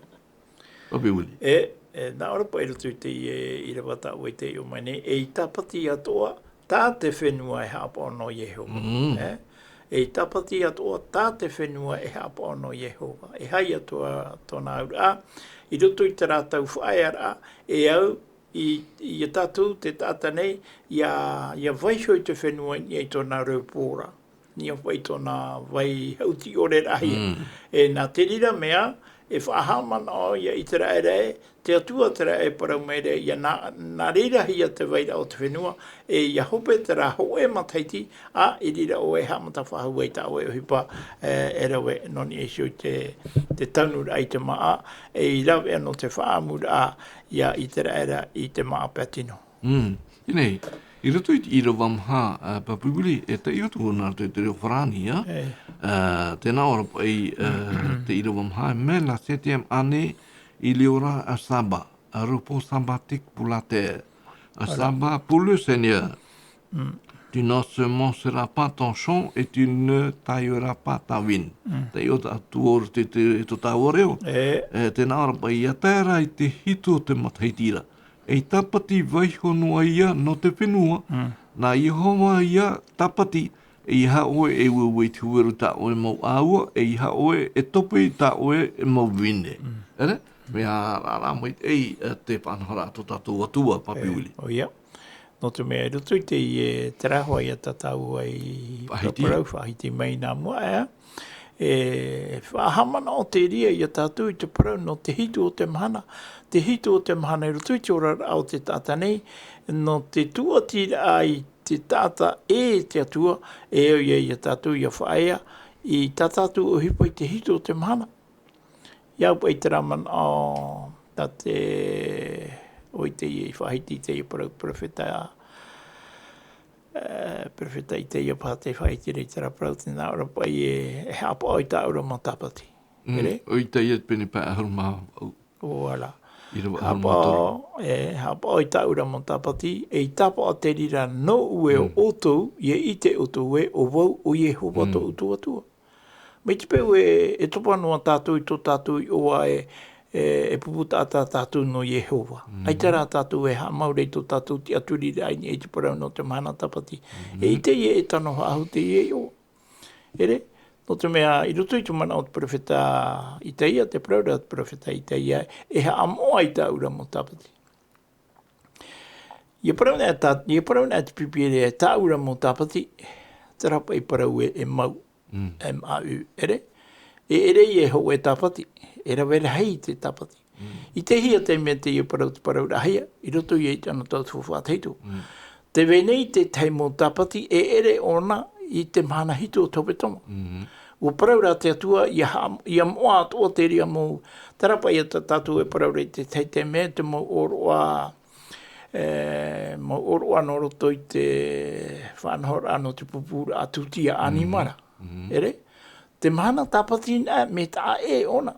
Papi Willie. E, e, nā ʻō ra paʻi i roto i teie ʻīrava tā ʻoe i taiʻo mai nei, ʻei tāpati atoʻa, tā te fenua e haʻapaʻo nō Iehova. Mm. E? ʻEi tāpati atoʻa, tā te fenua e haʻapaʻo nō Iehova. E aha atoʻa tōna auraʻa, i roto i terā tau faʻaearaʻa, e au, i, ia tātou te taʻata nei, ia, ia vaiho i te fenua i niʻa i tōna raupō ra. Niʻa paʻi tōna vai haʻuti ʻore rahi. Mm. E nā te reira mea, e faʻahaʻamanaʻo ia ʻĪteraʻera ē, te Atua terā e parau mai ra, ia nā, nā reira hia te vairaʻa o te fenua, e ia hope terā hōʻē matahiti, ā, i reira ʻoe e haʻamata faʻahou ai tā ʻoe ʻohipa, e, e rave nō niʻa iho i te, te tanuraʻa i te māʻa, e i rave anō te faʻaʻamuraʻa ia ʻĪteraʻera i te māʻa pae tino. Mm. Teie nei, i roto i te ʻīrava maha, ā, Papi Willie, e taiʻo atu nā roto i te reo farāni, ā? E. Ā, tē nā ʻō ra paʻi, ā, te ʻīrava maha, mais la septième année, il y aura un sabbat, un repos sabbatique pour la terre. Un Voilà. sabbat pour le Seigneur. Mm. Tu ne semenceras pas ton champ et tu ne tailleras pas ta vigne. Mm. Taiʻo atu ʻoe i te, te, tō tāua reo. E. E, tē nā ʻō ra paʻi, ia tae ra i te hitu o te matahiti ra. ʻEi tāpati vaiho noa ia nō te fenua, Mm. nā Iehova ia tāpati, ʻeiaha ʻoe e ueue i te huero tā ʻoe mau ʻāua, ʻeiaha ʻoe e tope i tā ʻoe mau vine. Mm. ʻEre? Mea rā, rā mai, ʻei, e, te faʻanahoraʻa tō tātou Atua, Papi E, Willie. ʻO ia. Nō te mea i roto i teie, terā hoʻi ia tātou i Faʻahiti. Paraparau, faʻahiti mai nā mua, ā. E faʻahaʻamanaʻo te reira ia tātou i te parau nō te hitu o te mahana. Te hitu o te mahana i roto i te oraraʻa o te taʻata nei, nō te tūʻatiraʻa i te taʻata e te Atua, e au ia ia tātou ia faʻaea, i tā tātou ʻohipa i te hitu o te mahana. Ia au paʻi terā manaʻo, tā te, ʻo Itaia i faʻahiti i teie parau, perofeta, e, perofeta Itaia paha tē faʻahiti ra i terā parau, tē nā ʻō ra paʻi e, e haʻapaʻo i tāʻu ra mau tāpati. Mm, ʻEre? ʻO Itaia te pene pae ʻahuru mā vaʻu. Voilà. ʻĪrava ʻahuru mā toru. Haʻapaʻo, e, haʻapaʻo i tāʻu ra mau tāpati, ʻei tāpaʻo te reira nōʻu e ʻo Mm. ʻoutou, ʻia ʻite ʻoutou ē, ʻo vau, ʻo Iehova Mm. tōʻu Atua. Mai te peu e, e topa noa tātou i tō tātou iʻoa e, e, e pupu taʻata tātou nō Iehova. Mm. ʻAita rā tātou e haʻamau ra i tō tātou tiʻaturiraʻa i niʻa i te parau nō te mahana tāpati. Mm. E ʻite ia e tano faʻahou teie iʻoa. ʻEre, nō te mea, i roto i te manaʻo o te perofeta Itaia, te parau ra te perofeta Itaia, e haʻamoʻa i tāʻu ra mau tāpati. ʻIa parau nei tā, ʻia parau nei te Pīpīria e tāʻu ra mau tāpati, terā paʻi parau e, e mau, Mm. M A U, ʻere? E ʻere ia e hōʻē tāpati, e rave rahi te tāpati. Mm. I te hia taime teie parau te parau rahia, i roto ia i te anotau tuhaʻa fā tahito. Mm. Tē vai nei te tahi mau tāpati e ʻere ʻōna i te mahana hitu o te hepetoma. Mm. ʻUa parau rā te Atua, ʻia ha-, ʻia moʻa atoʻa te reira mau, terā paʻi ia tā tātou e parau ra i te tahi taime, te mau ʻōroʻa, e, mau ʻōroʻa nō roto i te faʻanahoraʻa nō te pupūraʻa tūtia ʻanimara. Mm. ʻEre? Te mahana tāpati nā, mea taʻa ʻē ʻōna.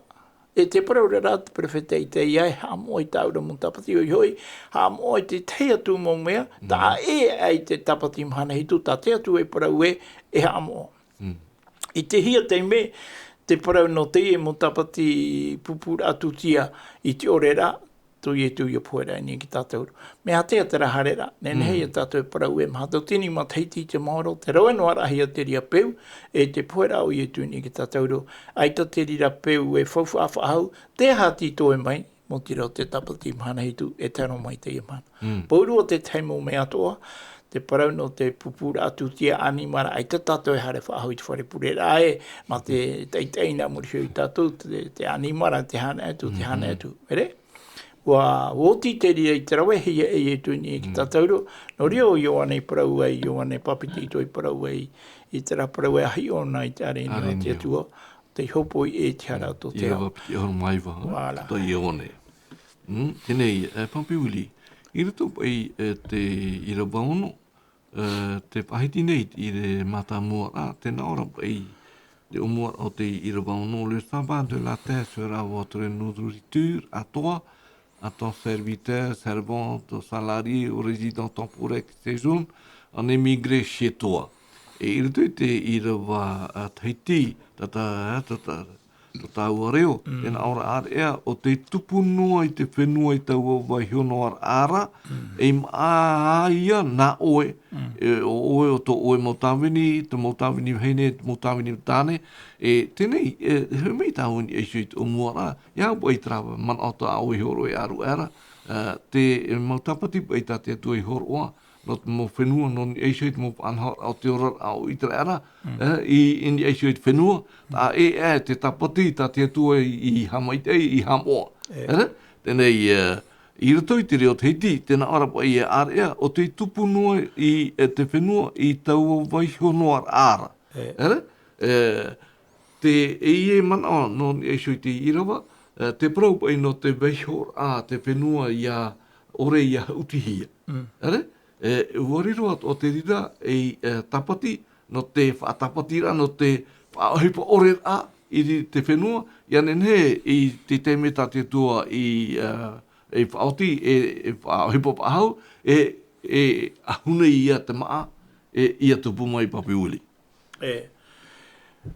E te parau ra rā te perofeta Itaia e haʻamoʻa i tāʻu ra mau tāpati, ʻoia hoʻi, haʻamoʻa i te tahi atu mau mea, Mm. taʻa ʻē ai te tāpati mahana hitu, tā te Atua e parau ē, e haʻamoʻa. Mm. I te hia taime, te parau nō teie mau tāpati pupūraʻa tūtia i te ʻore ra, tō Ietu ʻia pohe ra i niʻa ia tātou. Mea ātea terā haereraʻa, nehenehe Mm. ia tātou e parau ē, maha tauatini matahiti i te maoro, tē rave noa ra hia te reira peu, e te pohe ra ʻo Ietu i niʻa ia tātou. ʻAita te reira peu e faufaʻa faʻahou, te aha tei toe mai, maoti rā ʻo te tāpati mahana hitu, e tae noa mai teie mahana. Mm. Pauroa te tahi mau mea atoʻa, te parau nō te pupūraʻa tūtia ʻanimara, ʻaita tātou e haere faʻahou i te fare pureraʻa ē, mā te taʻitaʻi nā muri iho ia tātou, te, te ʻanimara, tē haʻanaʻe atu, tē Mm-hmm. haʻanaʻe atu. ʻEre? ʻUa, ʻua oti te reira i te ravehia e Ietu i niʻa ia Mm. tātou ra, nō reira ʻo Ioane i parau ai, Ioane Papetito i parau ai, i terā parau e ahiahi ʻōna i te ʻāreʻa i niʻa i te Āreʻa i niʻa. Atua. tei hōpoi e te hara tō te ao. Irava piti ʻahuru mā iva, Voilà. tō ia one. Mm, tēnei, e, Papi Willie, i roto paʻi, e, te irava ono, e, te faʻahiti nei i te mātāmua ra, tēnā ʻō ra paʻi, te ʻōmuaraʻa o te irava ono, le sabbat de la terre sera votre nourriture à toi, à ton serviteur, servante, au salarié, au résident temporaire qui séjourne, en émigré chez toi. E i roto i te irava, a, Tahiti, tata, tata, tō tāua reo, Mm. tēnā ʻō ra āreʻa, ʻo tē tupu noa i te fenua i taua vaiho noa ra, Mm. e maʻa ia nā ʻoe, Mm. e, ʻo ʻoe, ʻo tō ʻoe mau tāvini, te mau tāvini vahine, te mau tāvini tāne, e, tēnei, e, e hoʻi mai tāua i niʻa iho i te ʻōmuaraʻa, e aha paʻi terā manaʻo tā ʻoe i hōroʻa atu ra, e, te, e, mau tāpati paʻi tā te Atua i hōroʻa, nō te mau fenua, nō niʻa iho i te mau faʻanahoraʻa o te oraraʻa o ʻĪteraʻera, Mm. e, i, i niʻa iho i te fenua, tā ʻē, e, te tāpati, tā te Atua i, i haʻamaitaʻi, i haʻamoʻa. E. E, tēnei, e, i roto i te reo Tahiti, tēnā ʻō ra paʻi e āreʻa, ʻo tē tupu noa i, e, te fenua i taua vaiho noa ra. E. E, e, te, e, e manaʻo nō niʻa iho i te irava, e, te parau paʻi nō te vaiho ra, te fenua ia ʻore ia haʻutihia. Mm. E, e, ʻua riro atoʻa te reira ei, e, tāpati, nō te faʻatāpatiraʻa, nō te faʻaʻohipa ʻoreraʻa i te fenua, ʻia nehenehe i te taime tā te Atua i, e, i faʻaoti, e, e faʻaʻohipa faʻahou, e, e ahu nei ia te maʻa, e, ʻia tupu mai Papi Willie. E,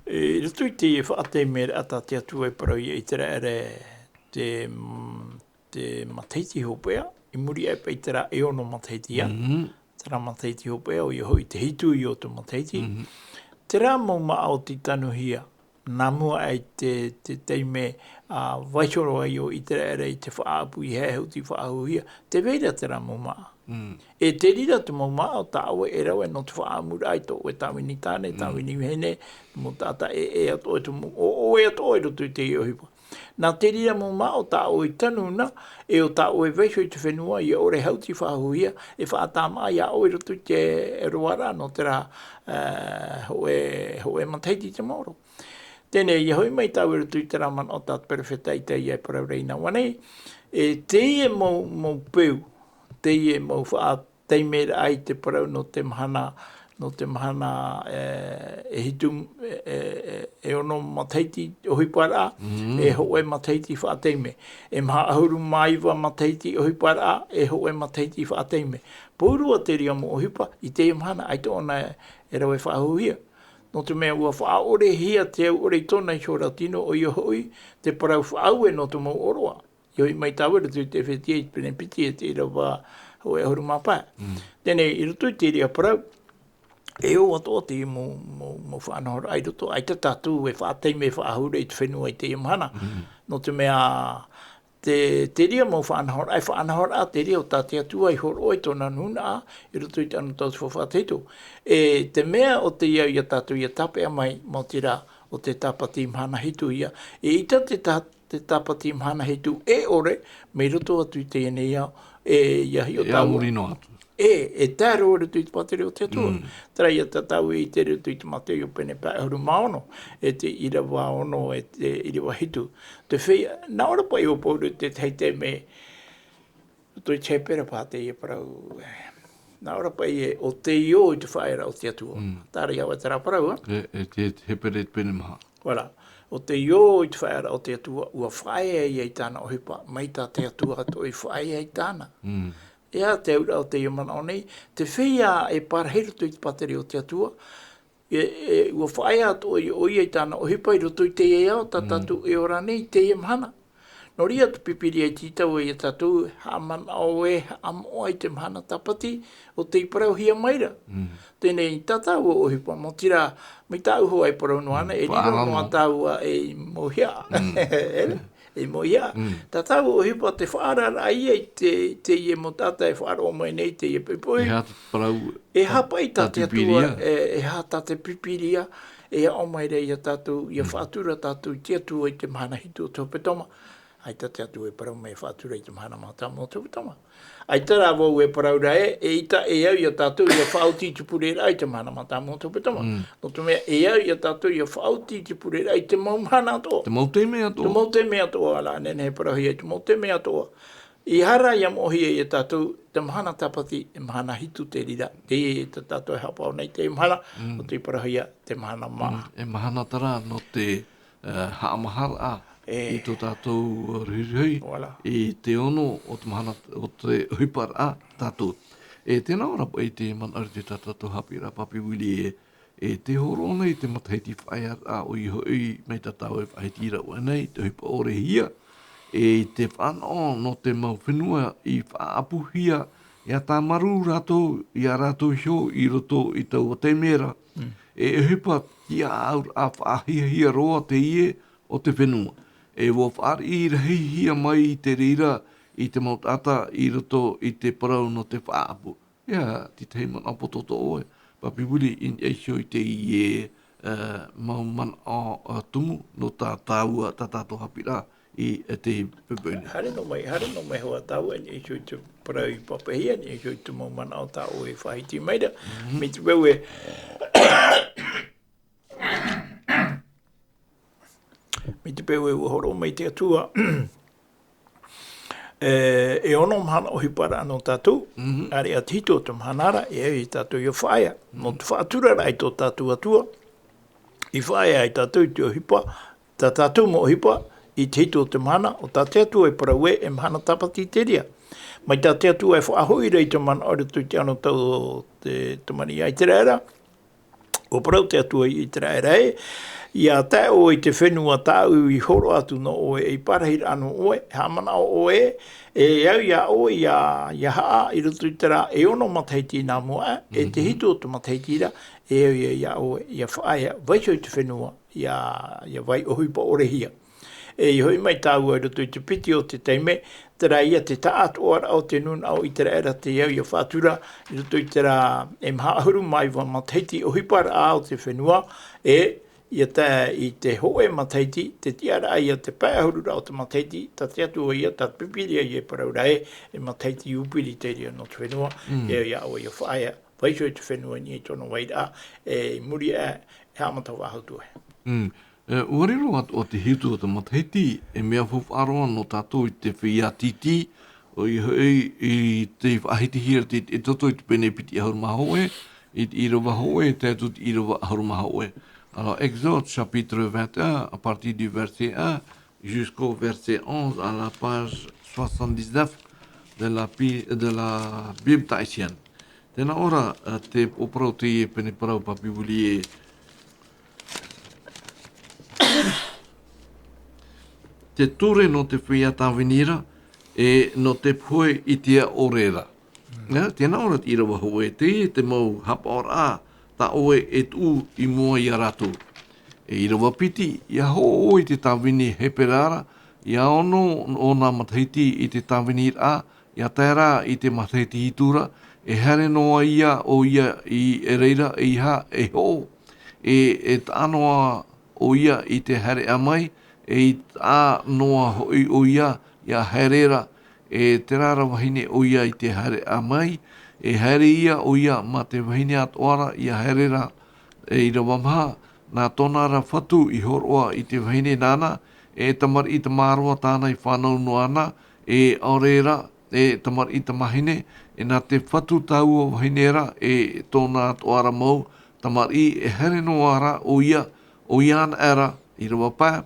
e, i roto i te faʻataimeraʻa tā te Atua i parau ia ʻĪteraʻera te, mm, te matahiti hopeʻa, i muri aʻe paʻi i terā e ono matahiti ia. Mhm. Terā matahiti hopeʻa, ʻoia hoʻi te hitu i ō te matahiti. Mhm. Terā mau māʻa ʻo tei tanuhia, nā mua aʻe i te, te taime, a, vaiho roa ai ʻo ʻĪteraʻera i te faʻaʻapu i haʻehaʻa atu i faʻahouhia, tē vai ra terā mau māʻa. Mm. E te reira te mau māʻa tā ʻoe e rave nō te faʻaʻamuraʻa i tō ʻoe tāvini tāne, Mm. tāvini vahine, mau taʻata ʻē, ʻē atoʻa, te mau, ʻo, ʻoe atoʻa i roto i te ʻohipa. Nā te reira mau māʻa tā ʻoe i tanu na, e ʻo tā ʻoe vaiho i te fenua, ʻia ʻore haʻuti faʻahouhia, e faʻatāmaʻa ia ʻoe i roto i te roaraʻa nō terā, e, hōʻē, hōʻē matahiti te maoro. Teie nei, ʻia hoʻi mai tāua i roto i terā manaʻo tā te perofeta Itaia e parau ra i nā ʻō nei, e teie mau, mau peu, teie mau faʻa-, taimeraʻa i te parau nō te mahana, nō te mahana, e, e hitu, e, e, e, e ono matahiti ʻohiparaʻa, Mm. e hōʻē matahiti faʻataime. E maha ʻahuru mā iva matahiti ʻohiparaʻa, e hōʻē matahiti faʻataime. Pauroa te reira mau ʻohipa, i teie mahana, ʻaita ʻōna e rave faʻahouhia. Nō te mea ʻua faʻaʻorehia te au ʻore i tōna iho ra tino, ʻoia hoʻi, te parau faʻaue nō te mau ʻōroʻa. ʻIa hoʻi mai tāua i roto i te Efetia i te pene piti e te ʻīrava hōʻē ʻahuru mā pae. Mm. Teie nei, i roto i te reira parau, e ʻo atoʻa te mau, mau, mau faʻanahoraʻa i roto, ʻaita tātou e faʻataime faʻahou ra i te fenua i teie mahana. Mm. Nō te mea, te, te reira mau faʻanahoraʻa, e faʻanahoraʻa te reira o tā te Atua i hōroʻa i tōna nūnaʻa, i roto i te anotau o te Faufaʻa Tahito. E te mea ʻo tei au ia tātou ʻia tāpeʻa mai, maoti rā, ʻo te Tāpati mahana hitu ïa. E ʻita te tā-, te Tāpati mahana hitu e ʻore, mai roto atu i teie nei ao, e, ʻia hiʻo E tāua. ʻa muri noa atu. E, e tae roa i roto i te pātireia o te Atua. Mm. Terā ïa tā tāua e ʻite i roto i te Māteo pene pae ʻahuru mā ono, e te ʻīrava ono, e te ʻīrava hitu. Te fei-, nā ʻō ra paʻi ʻo Pauro i te tahi taime, roto i te Hepera paha teie parau, e, nā ʻō ra paʻi e, ʻo tei ō i te faʻaearaʻa o te Atua. Mm. Terā ïa hoʻi terā parau, ā? E, e te, te Hepera i te pene maha. Voilà. ʻO tei ō i te faʻaearaʻa o te Atua, ʻua faʻaea ïa i tāna ʻohipa, mai tā te Atua atoʻa i faʻaea i tāna. Mm. E aha te auraʻa o teie manaʻo nei, te feiā e pārahi i roto i te pātireia o te Atua, e, e, ʻua faʻaea atoʻa ʻoia i tāna ʻohipa i roto i teie ao, tā Mm. tātou e ora nei, i teie mahana. Nō reira te Pīpīria i tītau ai ia tātou, haʻamanaʻo ē, haʻamoʻa i te mahana Tāpati, ʻo tei parauhia mai ra. Mm. Teie nei, tā tāua ʻohipa, maoti rā, mai tāʻu hoʻi e parau noa ana, Mm, e riro faʻaara noa noa. tāua ei mauhia. Mm. E, ei mauhia. Mm. Tā tāua ʻohipa te faʻaararaʻa ïa i te, teie mau taʻata e faʻaroʻo mai nei, teie poʻipoʻi. E aha te parau E aha paʻi tā tā te te Atua, Pīpīria? e, e aha tā te Pīpīria, e aʻo mai ra ia tātou, ʻia Mm. faʻatura tātou i te Atua i te mahana hitu o te hepetoma. ʻAita te Atua e parau mai e faʻatura i te mahana maha tāmua o te hepetoma. ʻAita rā vau e parau ra ē, eʻita e au ia tātou ia faʻaoti i te pureraʻa i te mahana maha tāmua o te hepetoma. Mm. Nō te mea, e au ia tātou ia faʻaoti i te pureraʻa i te mau mahana atoʻa. Te mau taime atoʻa. Te mau taime atoʻa, ʻa nehenehe e parauhia i te mau taime atoʻa. ʻEiaha rā ia moʻehia ia tātou, te mahana tāpati, e mahana hitu te reira. Teie tā tātou e haʻapaʻo nei i teie mahana, Mm. ʻo tei parauhia te mahana mā. Mm. E mahana terā nō te, eh, haʻamaharaʻa E. i tō tātou ruhiruhi, Voilà. i te ono o te mahana, o te ʻohiparaʻa tātou. E tēnā ʻoe ra paʻi te manaʻo i te tā tātou haʻapiʻiraʻa Papi Willie e, e tē hōroʻa nei te matahiti faʻaearaʻa ʻoia hoʻi mai tā tāua e faʻahiti ra ʻoe nei, te ʻohipa ʻorehia, e te fānaʻo nō te mau fenua i faʻaʻapuhia, ia tāmarū rātou, ia rātou iho i roto i taua taime ra. Mm. E ʻohipa tiʻaʻauraʻa faʻahiahia roa teie o te fenua. E ʻua fāriʻi rahihia mai i te reira i te mau taʻata i roto i te parau nō te faʻaʻapu. Ia, te tahi manaʻo poto atoʻa ʻoe, Papi Willie, i niʻa iho i teie, eh, mau manaʻo, eh, tumu nō tā tāua, tā tātou haʻapiʻiraʻa i, eh, te poʻipoʻi nei. Haere noa mai, haere noa mai hoʻi tāua i niʻa iho i te parau i papahia, i niʻa iho i te mau manaʻo tā ʻoe e faʻahiti mai ra. Mhm. Mai te peu e, mai te peu e ʻua hōroʻa mai te Atua, e, e ono mahana ʻohiparaʻa nō tātou, Mhm. ʻāreʻa te hitu o te mahana ra, e au ia tātou ia faʻaea. Nō te faʻaturaraʻa i tō tātou Atua, i faʻaea ai tātou i te ʻohipa, tā tātou mau ʻohipa, i te hitu o te mahana, ʻo tā te Atua e parau ē, e mahana tāpati te reira. Mai tā te Atua e faʻahoʻi ra i te manaʻo i roto i te anotau o te tamariʻi a Iteraera, ʻUa parau te Atua ia Iteraera ē, ʻia tae ʻoe i te fenua tāʻu i hōroʻa atu nō ʻoe, ei parahiraʻa nō ʻoe, haʻamanaʻo ʻoe, e au ia ʻoe ia, ia haʻa i roto i terā e ono matahiti nā mua aʻe, e te Mhm. hitu o te matahiti ra, e au ia, ia ʻoe, ia faʻaea, vaiiho i te fenua, ia, ia vai ʻohipa ʻorehia. E hoʻi mai tāua i roto i te piti o te taime, terā ia te taʻatoʻaraʻa o te nūnaʻa o Iteraera tei au ia faʻatura, i roto i terā e maha ʻahuru mā iva matahiti ʻohiparaʻa o te fenua, e ia tae i te hōʻē matahiti, te tiʻaraʻa ia te pae ʻahururaʻa o te matahiti, tā te Atua ia, tā te Pīpīria ia e parau ra ē, e matahiti iupiri te reira nō te fenua, Mm. e ia ʻoe ia faʻaea, vaiiho i te fenua i niʻa i tōna vairaʻa, e i muri aʻe, e haʻamata faʻahou atu ai. Mm. E, ʻua riro atoʻa te hitu o te matahiti, e mea faufaʻa roa nō tātou i te feiā tītī, ʻoia hoʻi i te faʻahitihia te, e toto i te pene piti ʻahuru mā hōʻē, i te ʻīrava hōʻē, tae atu i te ʻīrava ʻahuru mā hōʻē. Alors, Exode chapitre vingt et un, à partir du verset un jusqu'au verset onze, à la page soixante-dix-neuf de la Bi-, de la Bible tahitienne. Tēnā ʻoe ra, e, te parau teie pene parau Papi Willie ē. Te ture nō te feiā tāvini ra, e nō te pohe i te ʻaore ra. Nā, tēnā ʻoe ra te ʻīrava hōʻē, teie te mau haʻapaʻoraʻa, tā ʻoe e tuʻu i mua ia rātou. E ʻīrava piti, ʻia hoʻo ʻoe i te tāvini hepera ra, ʻia ono ʻōna matahiti i te tāviniraʻa, ʻia tae ra i te matahiti hitu ra, e haere noa ia ʻoia i reira, ʻeiaha e hoʻo, e, e taʻa noa ʻoia i te haereʻa mai, e i taʻa noa hoʻi ʻoia ʻia haere ra, e terā ra vahine ʻoia i te haereʻa mai, e haere ia ʻoia mā te vahine atoʻa ra ʻia haere ra, e ʻīrava maha, nā tōna ra fatu i hōroʻa i te vahine nāna, e tamariʻi tamaroa tāna i fānau noa na, e ʻaore ra, e tamariʻi tamāhine, e nā te fatu taua vahine ra, e tōna atoʻa ra mau tamariʻi, e haere noa ra ʻoia, ʻoia anaʻe ra, ʻīrava pae,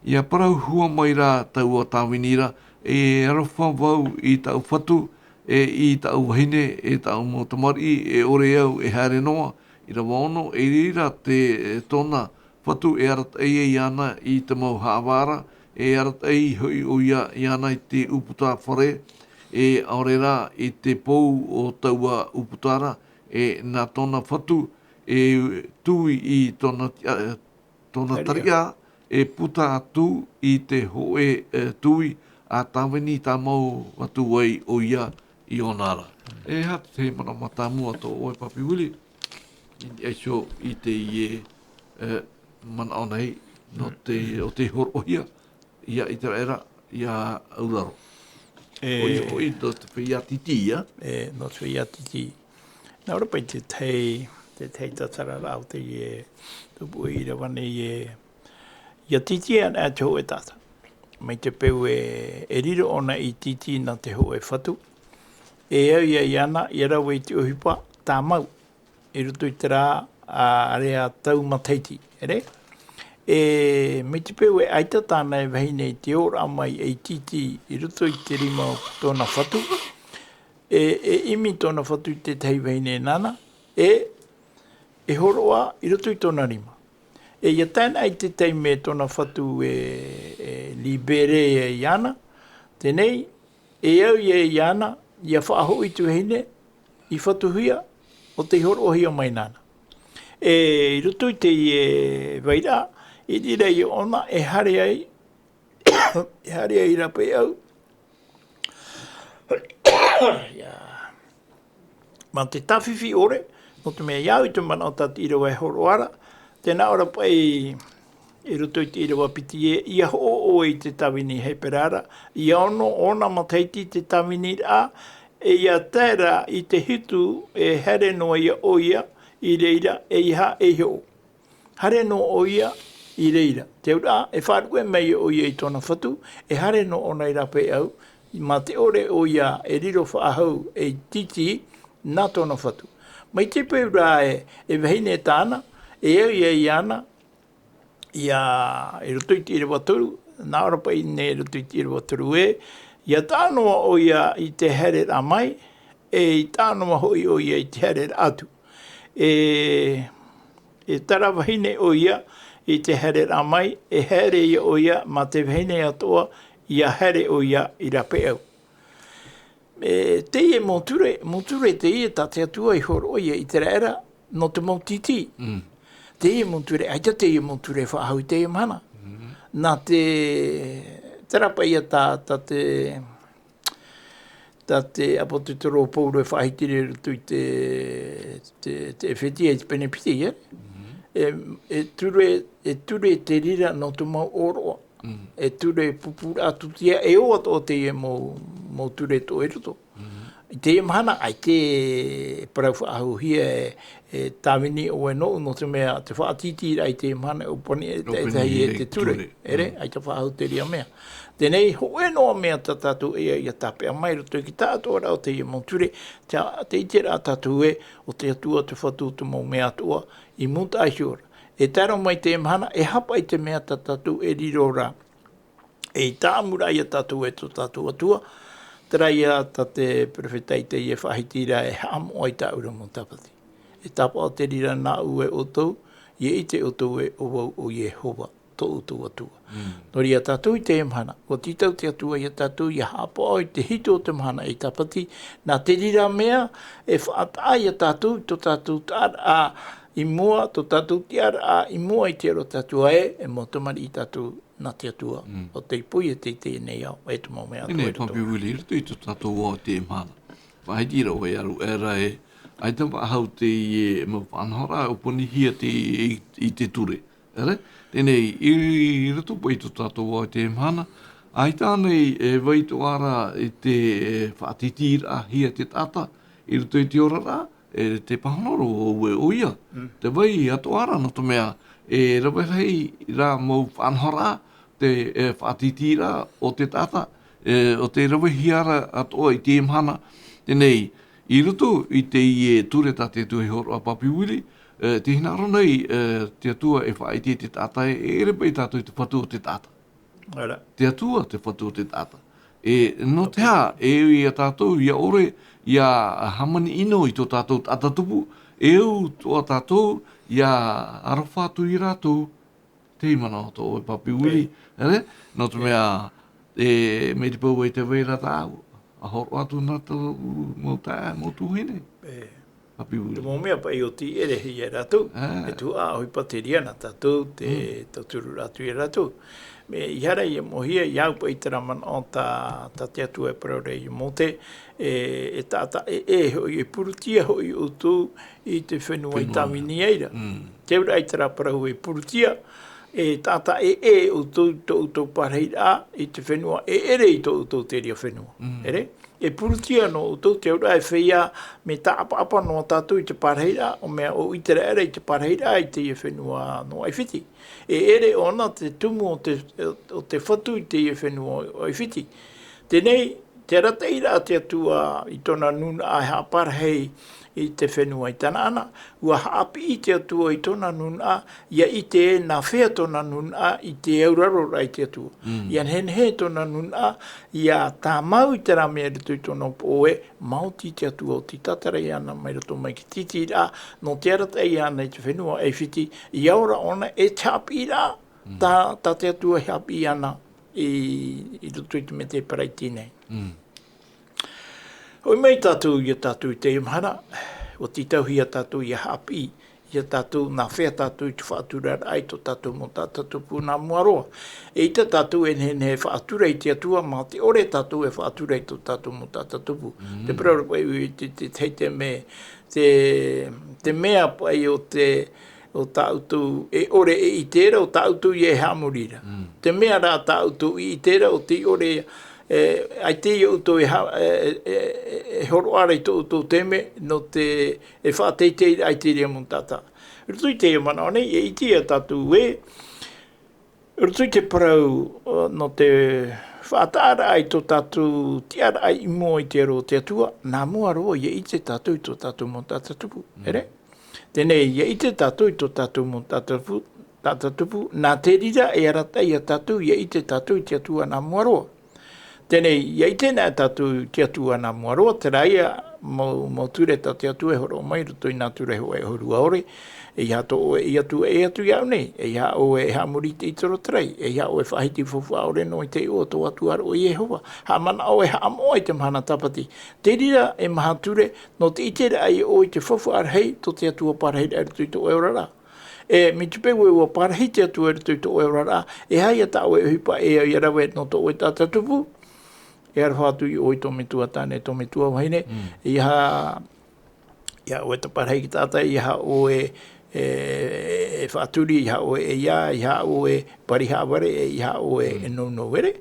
ʻia parau hua mai ra taua tāvini ra, e aroha vau i tāʻu fatu, e i tāʻu vahine, e tāʻu mau tamariʻi, e ʻore au e haere noa, ʻīrava ono, e reira te, e tōna fatu e arataʻi ai iāna i te mau haʻavā ra, e arataʻi hoʻi ʻoia iāna i te ʻūputa fare, e ʻaore ra i te pou o taua ʻūputa ra, e nā tōna fatu, e tui i tōna ti-, a, tōna Tariʻa. tariʻa, e puta atu i te hōʻē, e, tui, ʻa tāvini tāmau atu ai ʻoia i ʻōna ra. E aha te manaʻo mātāmua tō ʻoe Papi Willie, i niʻa iho i teie, e, manaʻo nei, nō te, ʻo tei hōroʻahia, ia Iteraera, Ia Auraro. E, ʻoia hoʻi, nō te feiā tītī, ia. E, nō te feiā tītī. Nā ʻō ra paʻi te tahi, te tahi tātararaʻa o teie tupu i ʻīrava nei e, ia tītī ana te hōʻē taʻata. Mai te peu e, e riro ʻōna i tītī nā te hōʻē fatu. E au ia iāna, ia rave i te ʻohipa tāmau. I roto i te rā, a, area tau matahiti, ʻere? E, mai te peu e ʻaita tāna e vahine i te ōraʻa mai ei tītī i roto i te rima o tōna fatu, e, e ʻimi tōna fatu i te tahi vahine nāna, e, e hōroʻa i roto i tōna rima. E, ia tae noa i te taime tōna fatu e, e libéré iāna, teie nei, e au ia iāna, ia faʻahoʻi te vahine, i fatuhia, ʻo tei hōroʻahia mai nāna. E, i roto i teie vairaʻa, i reira ia ʻōna, e haere ai, e haere ai i rāpaeʻau. Ia. Mā te tāfifi ʻore, nō te mea ia au i te manaʻo tā te ʻīrava e hōroʻa ra, tē nā ʻō ra paʻi i roto i te ʻīrava piti ē, ia hoʻo ʻoe i te tāvini hepera ra, ia ono ōna matahiti te tāviniraʻa, e ia tae ra i te hitu e haere noa ia ʻoia i reira, e ia, e hoʻo. Haere noa ʻoia i reira. Te auraʻa, e faʻaruʻe mai ʻoia i tōna fatu, e haere noa ʻōna i rāpaeʻau, mā te ʻore ʻoia e riro faʻahou ei tītī nā tōna fatu. Mai te peu rā e, e vahine tāna, e au ia iāna, ia i roto i te ʻīrava toru, nā ʻō ra paʻi nei i roto i te ʻīrava toru ē, ia taʻa noa ʻoia i te haereraʻa mai, e i taʻa noa hoʻi ʻoia i te haereraʻa atu. E, e tāravahine ʻoia i te haereraʻa mai, e haere ia ʻoia mā te vahine atoʻa, ia haere ʻoia i rāpaeʻau. E, teie mau ture, mau ture teie tā te Atua i hōroʻa ia Iteraera, nō te mau tītī. Mm. Teie mau ture, ʻaita teie mau ture faʻahou i teie mahana. Mm. Nā te, terā paʻi ia tā, tā te, tā te ʻāpōsetolo o Pauro e faʻahiti ra i roto i te, te, te Efetia i te pene piti, e? Mm. E, e ture, e ture te reira nō te mau ʻōroʻa. Mm. E ture pupuraʻa tūtia, e ʻo atoʻa teie mau, mau ture tō i roto. Mm. I teie mahana, ʻaita e parau faʻahouhia e, e tāvini ʻoe nōʻu, nō te mea te faʻatītīraʻa i teie mahana, e ʻōpani e te, ʻōpani e te ture. Ture. ʻEre, mm, ʻaita faʻahou te reira mea. Teie nei, hōʻē noa mea tā tātou e, ia tāpeʻa mai roto i te taʻatoʻaraʻa o teie mau ture, te, te ʻiteraʻa tātou ē, ʻo te Atua te Fatu o te mau mea atoʻa, i mūtaʻa iho ra. E tae roa mai teie mahana, e haʻapaʻo i te mea tā tātou e riro ra. E i tāʻamuraʻa ia tātou e tō tātou Atua, terā ia tā te perofeta Itaia e faʻahiti ra e haʻamoʻa i tāʻu ra mau tāpati. E tāpaʻo te reira nāʻu e ʻoutou, ia ʻite ʻoutou ē ʻo vau ʻo Iehova, tō ʻoutou Atua. Mm. Nō reira tātou i teie mahana, ʻua tītau te Atua ia tātou, ia haʻapaʻo i te hitu o te mahana ei tāpati, nā te reira mea, e faʻataʻa ia tātou, tō tātou taʻaraʻa i mua, tō tātou tiʻaraʻa i mua i te aro tātou ē, e mau tamariʻi tātou nā te Atua, mm, ʻo tei poʻi e teitei nei ao, e te mau mea atoʻa i roto. Pāpī Willie, i roto i tō tātou ao i teie mahana. Faʻahiti ra ʻoe, ʻaru ʻera e, ʻaita faʻahou teie mau faʻanahoraʻa, ʻōpanihia te, i, i te ture. ʻEre? Teie nei, i, i roto paʻi i tō tātou ao i teie mahana, ʻaita ānei e vai atoʻa ra i te, e, faʻatītīraʻahia te taʻata, i roto i te oraraʻa, e te pāhono roa ʻoe ʻoia. Mm. Tē vai atoʻa ra nō te mea, e rave rahi rā mau faʻanahoraʻa, te, e, faʻatītīraʻa o te taʻata, e, ʻo tei ravehia ra atoʻa i teie mahana. Teie nei, i roto i teie ture tā te Atua i hōroʻa Pāpī Willie, e, tē hinaʻaro nei, e, te Atua e faʻaʻite i te taʻata ē, e ʻere paʻi tātou i te fatu o te taʻata. Ara. Te Atua, te Fatu o te taʻata. E, nō te aha, e ui ia tātou, ia ʻore, ia hāmani ʻino i tō tātou taʻata tupu, e au atoʻa tātou, ia aroha atu ia rātou, te manaʻo atoʻa ʻoe Pāpī Willie, ʻere? Nō te mea, e, mai te peu e tē vai ra tāʻu, ʻa hōroʻa atu nā tāʻu mau taeaʻe, mau tuahine. E. Pāpī Willie. Te mau mea paʻi ʻoti ʻere ia rātou, e tuhaʻa ʻohipa terā nā tātou, te, mm, tautururaʻa atu ia rātou. Mea, ʻeiaha ra ia moʻehia, ia au paʻi terā manaʻo tā, tā te Atua e parau ra ia Mōte, e, e taʻata ʻē, e hoʻi, e purutia hoʻi ʻoutou i te fenua i tāvini ai ra. Mm. Te auraʻa i terā parau e purutia, E taʻata ʻē ʻē ʻoutou i tō ʻoutou parahiraʻa i te fenua, e ʻere i tō ʻoutou terā fenua. Mm. ʻEre? E pūrutia nō ʻoutou te auraʻa e feiā, mea tāʻapaʻapa noa tātou i te parahiraʻa, ʻo mea ʻo ʻĪteraʻera i te parahiraʻa i teie fenua nō ʻAifiti. E ʻere ʻōna te tumu o te, o te Fatu i teie fenua ʻo ʻAifiti. Teie nei, te arataʻiraʻa a te Atua i tōna nūnaʻa e haʻaparahi i te fenua i Tanaana, ʻua haʻapiʻi te Atua i tōna nūnaʻa, ʻia ʻite nā hea tōna nūnaʻa i te auraroraʻa i te Atua. Mm. ʻIa nehenehe tōna nūnaʻa, ʻia tāmau i terā mea i roto i tōna pōʻoe, maoti te Atua ʻo tei tātaraʻi ana mai roto mai i te tītīraʻa, nō te arataʻi ana i te fenua ʻAifiti, ʻia ora ʻōna e te haʻapiʻiraʻa, Mm. tā, tā te Atua e haʻapiʻi ana i, i roto i te mea tē paraiti nei. Mm. Hoʻi mai tātou ia tātou i teie mahana, ʻua tītauhia tātou ʻia haʻapiʻi, ia tātou nā hea tātou i te faʻaturaraʻa i tō tātou mau taʻata tupu nā mua roa. ʻEita tātou e nehenehe e faʻatura i te Atua, mā te ʻore tātou e faʻatura i tō tātou mau taʻata tupu. Mm. Te parau ra paʻi i te, te, te, te mea, te, te mea paʻi o te, o tā ʻoutou e ʻore e ʻite ra, ʻo tā ʻoutou ia e haʻamori ra. Mm. Te mea rā tā ʻoutou i ʻite ra, ʻo tei ʻore, e, ʻaita ia ʻoutou e ha-, e, e, e, e hōroʻa ra i tō ʻoutou taime, nō te, e faʻateiteiraʻa i terā mau taʻata. Roto i teie manaʻo nei, e ʻite ia tātou ē, roto i te parau, ʻo, nō te faʻataʻaraʻa i tō tātou tiʻaraʻa i mua i te aro o te Atua, nā mua roa ʻia ʻite tātou i tō tātou mau taʻata tupu. Mm. ʻEre? Teie nei, ʻia ʻite tātou i tō tātou mau taʻata tupu, taʻata tupu, nā te reira e arataʻi ia tātou, ʻia ʻite tātou i te Atua nā mua roa. Teie nei, ʻia ʻite na tātou i te Atua nā mua roa, terā ia mau, mau ture tā te Atua e hōroʻa mai i roto i nā Ture e hōʻē ʻahuru ʻa ʻore, ʻeiaha tō ʻoe ʻEiaha ʻē atu iāʻu nei, ʻeiaha ʻoe e haʻamori i te ʻītoro tarai, ʻeiaha ʻoe e faʻahiti faufaʻa ʻore noa i te iʻoa o tō Atua ra ʻo Iehova, haʻamanaʻo e haʻamoʻa i te mahana tāpati. Te reira e maha ture, nō te ʻiteraʻa ia ʻoe i te faufaʻa rahi tō te Atua parahiraʻa i roto i tō ʻoe oraraʻa. E, mai te peu ē ʻua parahi te Atua i roto i tō ʻoe oraraʻa, e aha ia tā ʻoe ʻohipa e au ia rave nō tō ʻoe taʻata tupu? E aroha atu iā ʻoe i tō metua tāne, tō metua vahine, Mm. ʻeiaha, ʻeiaha ʻoe e taparahi i te taʻata, ʻeiaha ʻoe e, e faʻaturi, ʻeiaha ʻoe e ʻeiā, ʻeiaha ʻoe e pari haʻavare, ʻeiaha ʻoe e Mm. nounou, ʻere?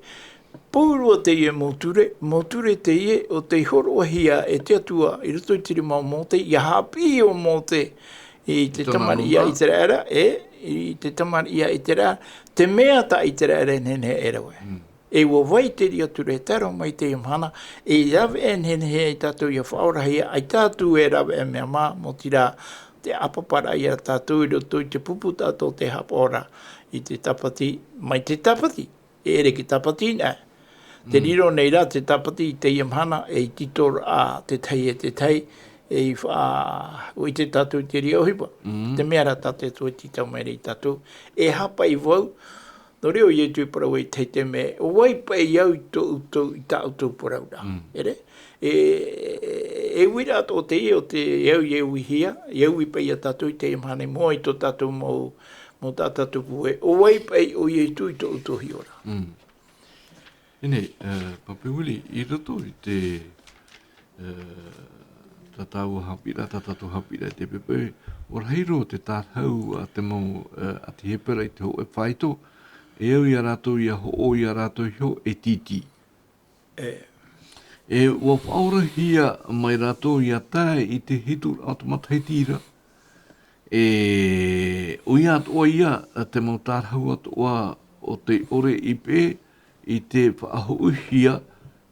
Pauroa teie mau ture, mau ture teie ʻo tei hōroʻahia e te Atua i roto i te rima o Mōte, ʻia haʻapiʻi ʻo Mōte i te I tōna tamariʻi a nūnaʻa. ʻĪteraʻera, e, i te tamariʻi a ʻĪteraʻera, te mea tā ʻĪteraʻera e nehenehe e rave. Mm. E ʻua vai terā ture e tae roa mai i teie mahana, e rave e nehenehe ia tātou ʻia faʻaorahia, ʻaita atu e rave e mea mā, maoti rā, te ʻāpaparaʻa ia tātou i roto i te pupu tātou te haʻapaʻo ra, i te tāpati, mai te tāpati. E ʻere i te tāpati nā. Te Mm. riro nei rā te tāpati i teie mahana, ei tītoraʻa te tahi e te tahi, ei faʻaʻite tātou i terā ʻohipa. Mm. Te mea rā tā te Atua e tītau mai ra ia tātou. E aha paʻi vau, nō reira ʻo Ietu e parau i te tahi taime, ʻo vai paʻi au i tō ʻoutou, i tā ʻoutou parau ra. Mm. ʻEre? E, e uiraʻa atoʻa teie ʻo te, e au, e uihia, e ui paʻi ia tātou i teie mahana i mua i tō tātou mau, mau taʻata tupu ē, ʻo vai paʻi ʻo Ietu i tō ʻoutou hiʻoraʻa. Mm. Teie nei, e, Papi Willie, i roto i te, e, tā tāua haʻapiʻiraʻa, tā tātou haʻapiʻiraʻa i te pēpē, ʻua rahi roa te tārahu a te mau, e, a te Hepera i te hōʻē faito, e au ia rātou ʻia hoʻo ia rātou iho e tītī. E. E ʻua faʻaorahia mai rātou ʻia tae i te hituraʻa o te matahiti ra. E, ʻoia atoʻa ia te mau tārahu atoʻa ʻo tei ʻore i peʻe i te faʻahoʻihia,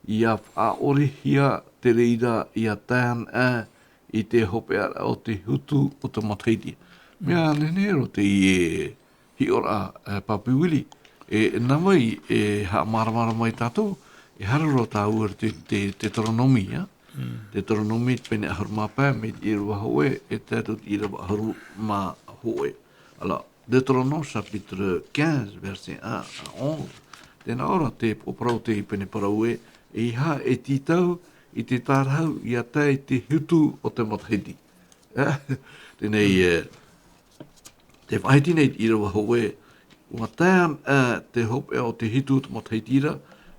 ʻia faʻaʻorehia te reira ʻia tae ana i te hopeʻaraʻa o te hutu o te matahiti. Mea Mm. nehenehe roa teie hiʻoraʻa, e, Papi Willie, e, nā vai e haʻamāramarama ai tātou, e haere roa tāua i te, te, Teuteronomi, ā? Mm. Teuteronomi, te pene ʻahuru mā pae, mai te ʻīrava hōʻē, e tae atu i te ʻīrava ʻahuru mā hōʻē. Alors, Deutéronome chapitre quinze, verset un à onze. Tē nā ʻō ra te parau, te pene parau ē, ʻeiaha e tītau i te tārahu ʻia tae i te hutu o te matahiti. Teie nei, e, tē faʻahiti nei i te ʻīrava hōʻē, ʻua tae ana te hopeʻa o te hutu o te matahiti ra,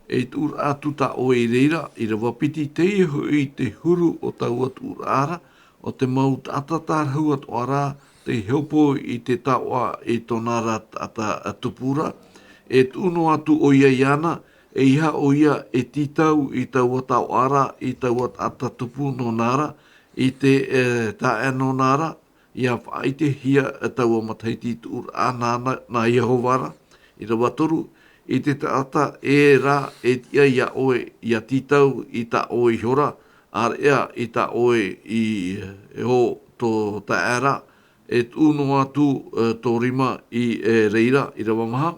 ei tuʻuraʻa tūtaʻo i reira, ʻīrava piti, teie hoʻi te huru o taua tuʻuraʻa ra, ʻo te mau taʻata tārahu atoʻa rā, tei hōpoi i te taoʻa i tōna ra taʻata tupu ra, e tuʻu noa atu ʻoia iāna, ʻeiaha ʻoia e tītau i taua taoʻa ra, i taua taʻata tupu nōna ra, i te, e, taeaʻe nōna ra, ʻia faʻaʻitehia taua matahiti tuʻuraʻa nā, nā, nā Iehova ra. ʻĪrava toru, i te taʻata ē rā e tiʻa iā ʻoe ʻia tītau i tā ʻoe ihora, ʻāreʻa i tā ʻoe i, e, ʻo tō taeaʻe ra, e tuʻu noa atu, e, tō rima i, e, reira, ʻīrava maha,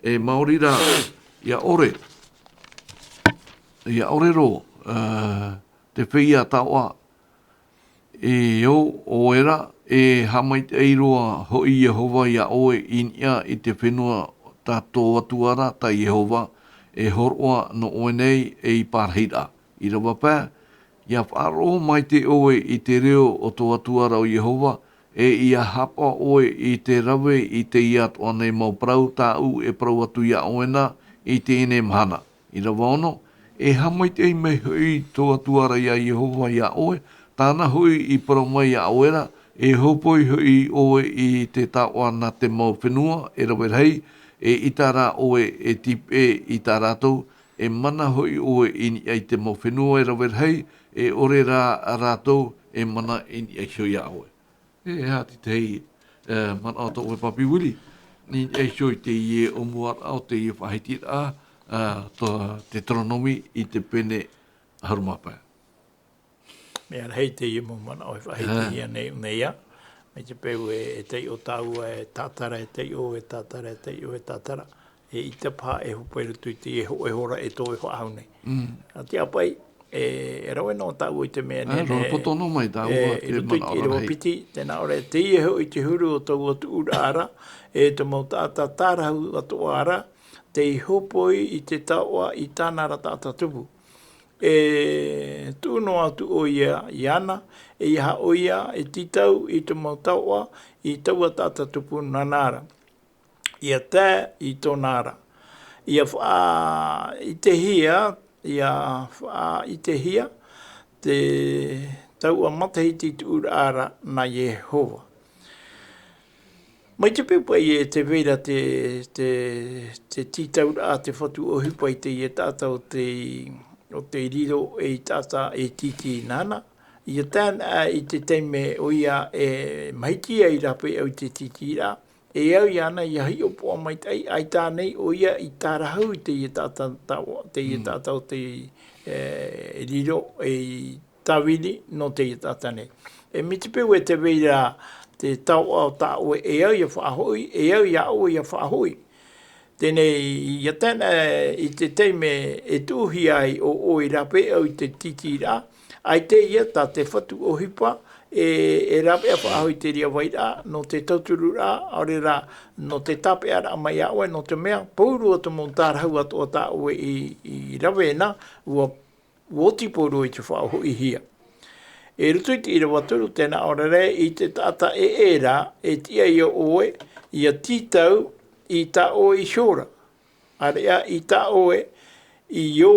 e maori rā, ʻia ʻore, ʻia ʻore roa, e, te feiā taoʻa, e ʻo, ʻo ʻoe ra, e haʻamaitaʻi roa hoʻi Iehova iā ʻoe i niʻa i te fenua tā tō Atua ra, tā Iehova, e hōroʻa nō ʻoe nei, e i pārahiraʻa. ʻĪrava pae, ʻia faʻaroʻo maitaʻi ʻoe i te reo o tō Atua ra ʻo Iehova, e ʻia haʻapaʻo ʻoe i te rave i teie atoʻa nei mau parau tāʻu e parau atu iā ʻoe na i teie nei mahana. ʻĪrava ono, e haʻamaitaʻi mai hoʻi tō Atua ra iā Iehova iā ʻoe, tāna hoʻi i parau mai iā ʻoe ra, e hōpoi hoʻi ʻoe i te taoʻa nā te mau fenua e rave rahi, e ʻita rā ʻoe e tīpeʻe i tā rātou, e mana hoʻi ʻoe i niʻa i te mau fenua e rave rahi, e ʻore rā rātou e mana i niʻa iho iā ʻoe. E, e aha te tahi, e, manaʻo tō ʻoe Papi Willie, i niʻa iho i teie ʻōmuaraʻa o teie faʻahitiraʻa, e, tō Teuteronomi i te pene ʻahuru mā pae. Mea rahi teie mau manaʻo e faʻahitihia nei, nei ia. Mai te peu e, e taiʻo tāua e tātara, e taiʻo, e tātara, e taiʻo, e tātara. E ʻita paha e hōpoi i roto i teie hōʻē hora e tō e faʻahou nei. Mm. A te ʻāpaʻi, e, e rave noa tāua i te mea nei, rave e, poto noa mai tāua e, i te roto i te manaʻo ʻīrava rarahi. Piti, tēnā ʻore, teie hoʻi te huru o taua tuʻuraʻa ra, e te mau taʻata tārahu atoʻa ra, tei hōpoi i te taoʻa i tāna ra taʻata tupu. E tuʻu noa atu ʻoia iāna, ʻeiaha ʻoia e tītau i te mau taoʻa i taua taʻata tupu nāna ra. ʻIa tae i tōna ra. ʻIa faʻaʻitehia, ʻia faʻaʻitehia te taua matahiti tuʻuraʻa ra nā Iehova. Mai te peu paʻi e tē vai ra te, te, te tītauraʻa a te Fatu ʻohipa i teie taʻata o te, o te riro ei taʻata e tītī nāna, ʻia tae noa i te taime ʻoia e mahiti ai rāpae au i te tītīraʻa, e au iāna ʻia hiʻopoʻa maitaʻi, ʻaita nei ʻoia i tārahu i teie taʻata, taʻata, teie Mm. taʻata o te, e, riro ei tāvini nō teie taʻata nei. E mai te peu e tē vai ra te taoʻa o tā ʻoe e au ʻia faʻahoʻi, e au iā ʻoe ʻia faʻahoʻi. Teie nei, ʻia tae noa i te taime e tuʻuhia ai ʻo ʻoe i rāpae au i te tītīraʻa, ʻaita ia tā te Fatu ʻohipa e, e rāpae faʻahou i te reira vairaʻa, nō te tautururaʻa, ʻaore rā, nō te tāpeʻaraʻa mai iā ʻoe, nō te mea, pauroa te mau tārahu atoʻa tā ʻoe i, i rave na, ʻua ʻua oti pauroa i te faʻahoʻihia. I roto i te ʻīrava toru, tēnā ʻōrere, i te taʻata ʻē ra, e tiʻa iā ʻoe, ʻia tītau i tā ʻoe iho ra. ʻĀreʻa i tā ʻoe i ō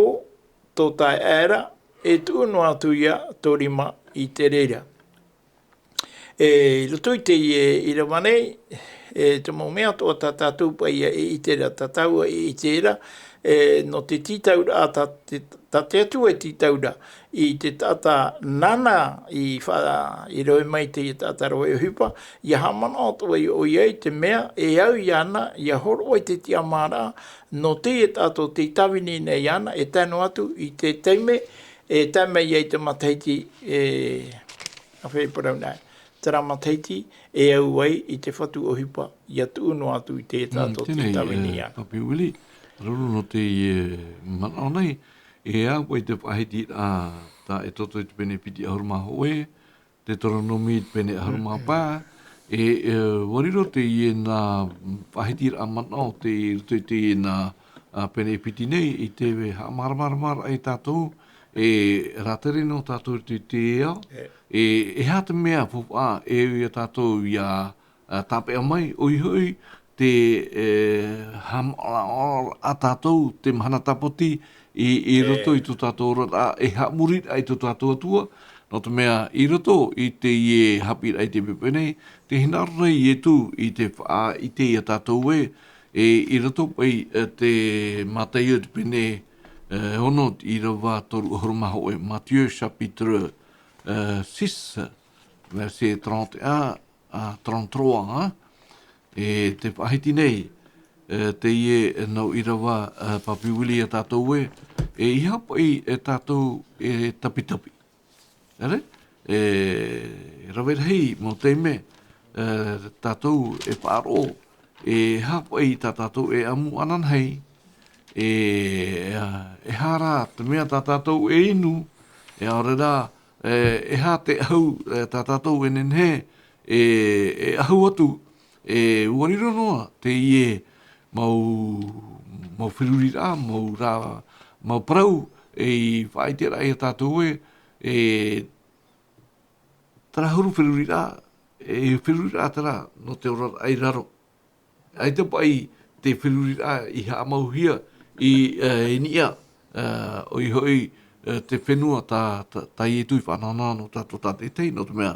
tō taeaʻe ra, e tuʻu noa atu ia tō rima i te reira. E, i roto i teie ʻīrava nei, e, te mau mea atoʻa tā tātou paʻi e ʻite ra, tā tāua e ʻite ra, e, nō te tītauraʻa, tā te, tā te Atua e tītau ra, i te taʻata nāna i fa-, i rave mai teie taʻata rave ʻohipa, ʻia haʻamanaʻo atoʻa ʻoia i te mea, e au iāna, ʻia hōroʻa i te tiʻamāraʻa, nō teie taʻata tei tāvini nei iāna, e tae noa atu i te taime, e tae mai ai te matahiti, e, a whai parau nei. Terā matahiti, e au ai i te Fatu ʻohipa, ʻia tuʻu noa atu i te Mm, taʻata tēnei, tei tāvini e, iāna. Papi Willie, ruru nō te, e, manaʻo nei, e au ai te faʻahitiraʻa, tā Exodo i te pene piti ʻahuru mā hōʻē, Teuteronomi i te pene ʻahuru mā pae, e, e, ʻua riro teie nā faʻahitiraʻa manaʻo, te, i roto i teie nā, a, pene piti nei, i te haʻamāramaramaraʻa ia tātou, e, rātere noa tātou i te, te ao, E. e, e aha te mea faufaʻa, e au ia tātou ʻia, a, tāpeʻa mai, ʻoia hoʻi, te, e, haʻamanaʻo a tātou, te mahana tāpati, i, i E. roto i tō tātou oraraʻa, e haʻamoriraʻa i tō tātou Atua, Nō te mea, i roto i teie haʻapiʻiraʻa i te pene, tē hinaʻaro nei Ietu i te faʻaʻite ia tātou ē, e i roto paʻi, e, te Mataio te pene, e, ono, ʻīrava toru ʻahuru mā hōʻē, Matthieu chapitre, e, six, verset trente et un à trente-trois, hein? E tē faʻahiti nei, e, teie nau ʻīrava, e, Papi Willie ia tātou ē, e ʻeiaha paʻi, e, tātou e tapitapi. ʻEre? E rave rahi mau taime, e, tātou e faʻaroʻo, e ʻeiaha paʻi tā tātou e ʻamu ananahi, e, e ʻeiaha rā te mea tā tātou e inu, e ʻaore rā, e, e ʻeiaha te ʻahu, e, tā tātou e nehenehe, e, e ʻahu atu, e, ʻua riro noa teie mau, mau feruriraʻa, mau rā, mau parau, e i faʻaʻiteraʻa ia tātou ē, e terā huru feruriraʻa, e feruriraʻa terā nō te oraraʻa i raro. ʻAita paʻi te feruriraʻa i haʻamauhia i, e, i niʻa, e, ʻoia hoʻi, e, te fenua tā, tā, tā Ietu i faʻanahonaho nō tātou tātaʻitahi, nō te mea,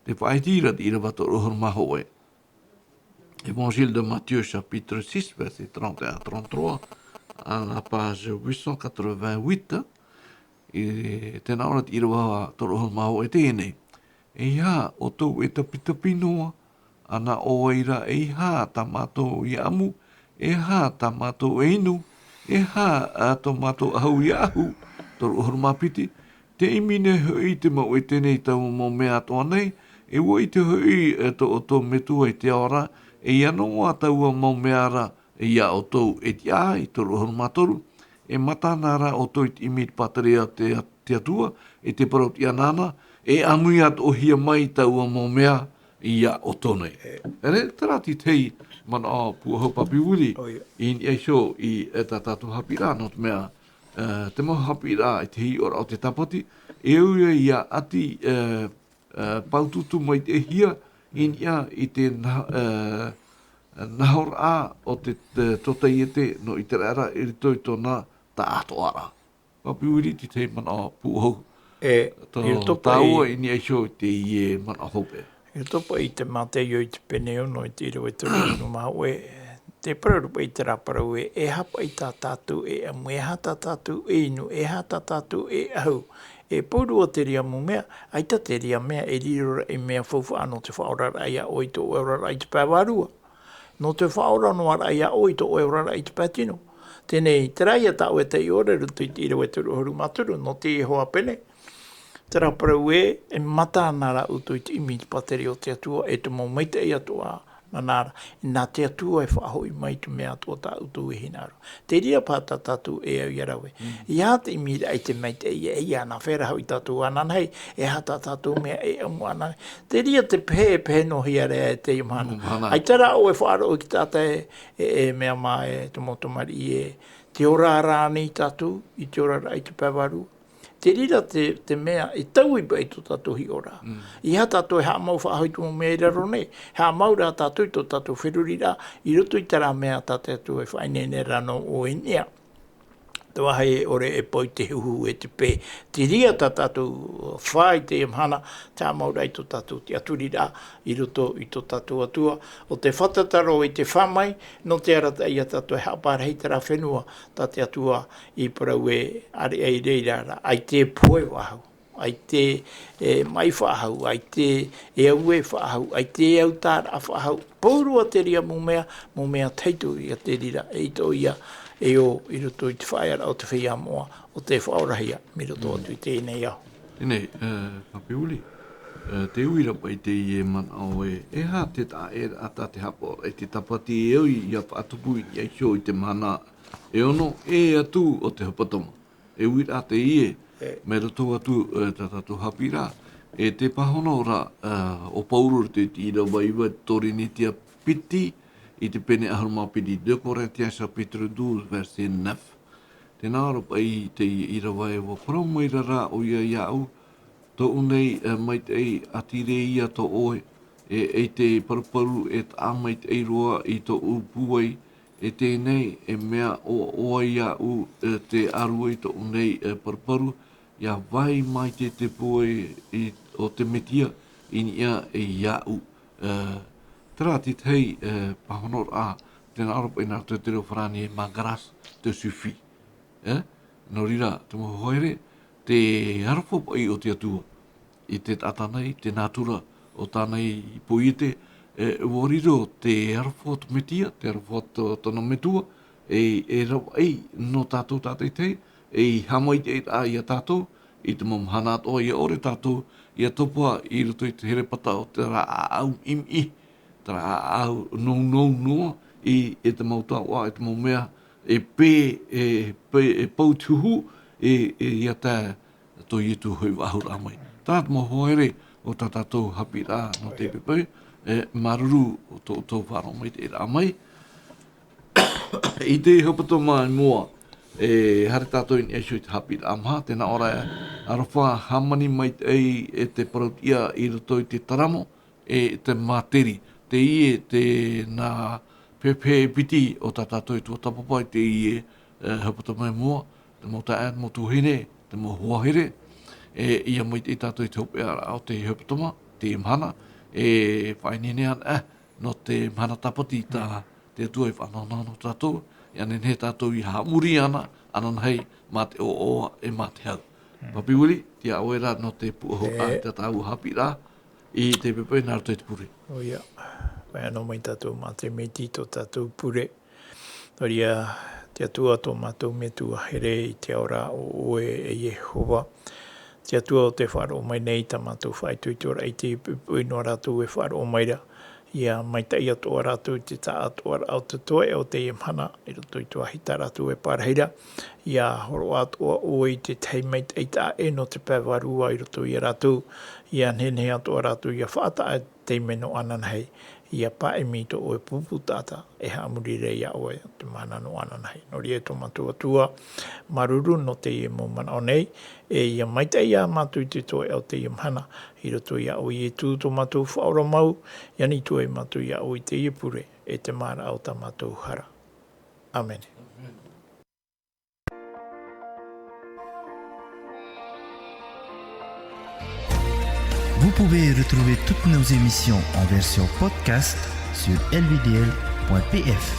tē faʻahiti ra te ʻīrava toru ʻahuru mā hōʻē. Évangile de Matthieu, chapitre six, verset trente et un à trente-trois, à la page huit cent quatre-vingt-huit, e tē nā ʻō ra te ʻīrava toru ʻahuru mā hōʻē e teie nei. ʻEiaha ʻoutou e tapitapi noa, ʻa nā ʻō ai ra, ʻeiaha tā mātou e ʻamu, ʻeiaha tā mātou e inu, ʻeiaha, ā, tō mātou ʻahu ia ʻahu, toru ʻahuru mā piti, tē ʻimi nei hoʻi te mau ʻohipa nei i taua mau mea atoʻa nei, e ʻua ʻite hoʻi, e, tō ʻoutou Metua i te ao ra, e ʻia noaʻa taua mau mea ra, e ia ʻoutou e tiʻa ai, toru ʻahuru mā toru, e mata na ra ʻoutou i te ʻimi i te pātireia o te, te Atua, e te parau tiʻa nāna, e ʻāmui atoʻahia mai taua mau mea ia ʻoutou nei. ʻEre, terā te tahi manaʻo pūʻohu Papi Willie, ʻoia, i niʻa iho i, e, tā tātou haʻapiʻiraʻa, nō te mea, e, te mau haʻapiʻiraʻa i te hiʻoraʻa o te tāpati, e au ia ia ʻati, e, e, paututu maitaʻihia i niʻa i te na-, e, nahoraʻa o te, te, tō taiete nō ʻĪteraʻera i roto i tōna taʻatoʻaraʻa. Papi Willie, te tahi manaʻo pūʻohu. E, tō i roto paʻi tāua i niʻa iho i teie manaʻo hope. I roto paʻi i te Mataio i te pene ono i te ʻīrava e toru ʻahuru mā hōʻē, tē parau ra paʻi terā parau ē, ʻeiaha paʻi tā tātou e ʻamu, ʻeiaha tā tātou e inu, ʻeiaha tā tātou e ʻahu. E pauroa te reira mau mea, ʻaita te reira mea e riro ra ei mea faufaʻa nō te faʻaoraraʻa ia ʻoe i tō ʻoe oraraʻa i te pae vārua. Nō te faʻaora noa ra ia ʻoe i tō ʻoe oraraʻa i te pae tino. Teie, terā ia tā ʻoe taiʻoraʻa i roto i te ʻīrava e toru ʻahuru mā toru, nō te Iehova pene. Terā parau ē, e mata na ra ʻoutou i te ʻimi i te pātireia o te Atua, e te mau maitaʻi atoʻa, nāna ra, nā te Atua e faʻahoʻi mai te mea atoʻa tā ʻoutou e hinaʻaro. Te reira paha tā tātou e au ia rave. Mm. ʻEiaha te ʻimiraʻa i te maitaʻi, e, ʻeiaha nā fea ra hoʻi tātou ananahi, ʻeiaha tā tātou mea e ʻamu ananahi. Te reira te pehe, e pehe noa hia ra e teie mahana. Mau mahana. ʻAita rā ʻoe e faʻaroʻo i te taʻata e, e, e mea mā e te mau tamariʻi ē, tē ora ra ānei tātou i te oraraʻa i te pae vārua. Te reira te, te mea e taui paʻi tō tātou hiʻoraʻa. Mm. ʻEiaha tātou e haʻamau faʻahou i te mau mea i raro nei. Haʻamau rā tātou i tō tātou feruriraʻa, i roto i terā mea tā te Atua e faʻaineine ra nō ʻoe i niʻa. Te vāhi e ʻore e poʻi te huhu e te pē. Te reira tā tātou fā i teie mahana, te haʻamauraʻa i tō tātou tiʻaturiraʻa, i roto i tō tātou Atua, ʻo tē fātata roa i te fā mai, nō te arataʻi ia tātou e haʻaparahi terā fenua, tā te Atua i parau ē, ʻāreʻa i reira ra, ʻaita e pohe faʻahou, ʻaita e maʻi faʻahou, ʻaita e auē faʻahou, ʻaita e autaraʻa faʻahou. Pauroa te reira mau mea, mau mea tahito ia te reira, eʻita ʻoia e ō i roto i te faʻaearaʻa o te feiā moʻa, ʻo tē faʻaorahia, mai roto atu i teie nei ao. Teie nei, e, Papi Willie, e, tē ui ra paʻi teie manaʻo ē, e aha te taʻa ʻē tā te haʻapaʻoraʻa i te tāpati e au ia faʻatupu i niʻa iho i te mahana e ono, e atu o te hepetoma. E uiraʻa teie, e, mai roto atu, e, tā tātou haʻapiʻiraʻa, e tē pāhono ra, e, ʻo Pauro i te ʻīrava iva Korinetia piti, i te pene ʻahuru mā piti, deux Corinthiens chapitre douze, verset neuf. Tē nā ʻō ra paʻi te ʻīrava ē, ʻua parau maira rā ʻoia iāʻu, tōʻu nei, e, maitaʻi, ʻaita e ʻere ia tō ʻoe, e, e te paruparu e taʻa maitaʻi roa i tōʻu pūai, e teie nei, e mea ʻoaʻoa iāʻu, e, te ʻārue i tōʻu nei, e, paruparu, ʻia vai mai te, te pūai i, o te Metia i niʻa e iāʻu. E, terā te tahi, e, pāhonoraʻa, tē nā ʻō ra paʻi nā roto i te reo farāni e ma grâce te suffit. E? Nō reira, te mau hoa here, te aroha paʻi o te Atua i te taʻata nei, te nātura o tāna i poiete, e, ʻua riro te aroha o te Metia, te aroha o tō, tōna metua, e, e ravaʻi nō tātou tātaitahi, e haʻamaitaʻiraʻa ia tātou, i te mau mahana atoʻa ʻia ʻore tātou ʻia topa i roto i te herepata o terā ʻāʻau miʻimiʻi, terā ʻāʻau nounou noa, i, e te mau taoʻa, e te mau mea, e pē, e pē, e pou te huhu, e, e ʻia tae tō Ietu hoʻi faʻahou mai. Terā te mau hoa here o tā tātou haʻapiʻiraʻa nō teie poʻipoʻi, e māuruuru tō, tō faʻaroʻo maitaʻiraʻa mai. I te hepetoma i mua, e haere tātou i niʻa iho i te haʻapiʻiraʻa maha, tē nā ʻō ra, aroha hāmani maitaʻi e te parautiʻa i roto i te taramo, e te māteri. Teie te nā pepehe piti o tā tātou e tuatāpapa i teie, e, hepetoma i mua, te mau taeaʻe, te mau tuahine, te mau hoa here, e, ʻia maitaʻi tātou i te hopeʻaraʻa o te hepetoma, te mahana, e faʻaineine ana, e, nō te mahana tāpati tā te Atua e faʻanahonaho nō tātou, ʻia nehenehe tātou i haʻamori ana, ananahi mā te ʻoaʻoa e mā te hau. Papi Willie, tiʻa ʻoe ra nō te pūʻohu E. a te tāua haʻapiʻiraʻa, i te pepe nā roto i te pure. ʻOia, mai anō mai tātou mā te Metia tō tātou pure. Nō reira, te Atua tō mātou Metua here i te ao ra ʻo ʻoe e Iehova. Te Atua o tē faʻaroʻo mai nei tā mātou faʻaitoitoraʻa i te puʻe noa rātou e faʻaroʻo mai ra. ʻIa maitaʻi atoʻa rātou i te taʻatoʻaraʻa o te toeʻa o teie mahana, i roto i te vāhi tā rātou e pārahi ra. ʻIa hōroʻa atoʻa ʻoe i te tahi maitaʻi taʻa ʻē nō te pae vārua i roto ia rātou. ʻIa nehenehe atoʻa rātou ʻia faʻataʻa te taime nō ananahi, ʻia paʻimi i tō ʻoe pupu taʻata, e haʻamori ra ia ʻoe, te mahana nō ananahi. Nō reira tō mātou Atua, māuruuru nō teie mau manaʻo nei, e ʻia maitaʻi ia mātou i te toeʻa o teie mahana, i roto ia ʻoe Ietu tō mātou Faʻaora mau, ʻia ani atu ai mātou ia ʻoe i teie pure, e te māraʻa o tā mātou hara. ʻĀmene. Vous pouvez retrouver toutes nos émissions en version podcast sur L V D L point P F.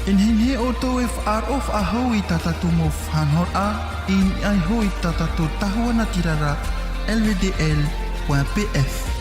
E nehenehe ʻoutou e faʻaroʻo faʻahou i tā tātou mau faʻanahoraʻa, i niʻa iho i tā tātou tahua natirara, L V D L point P F.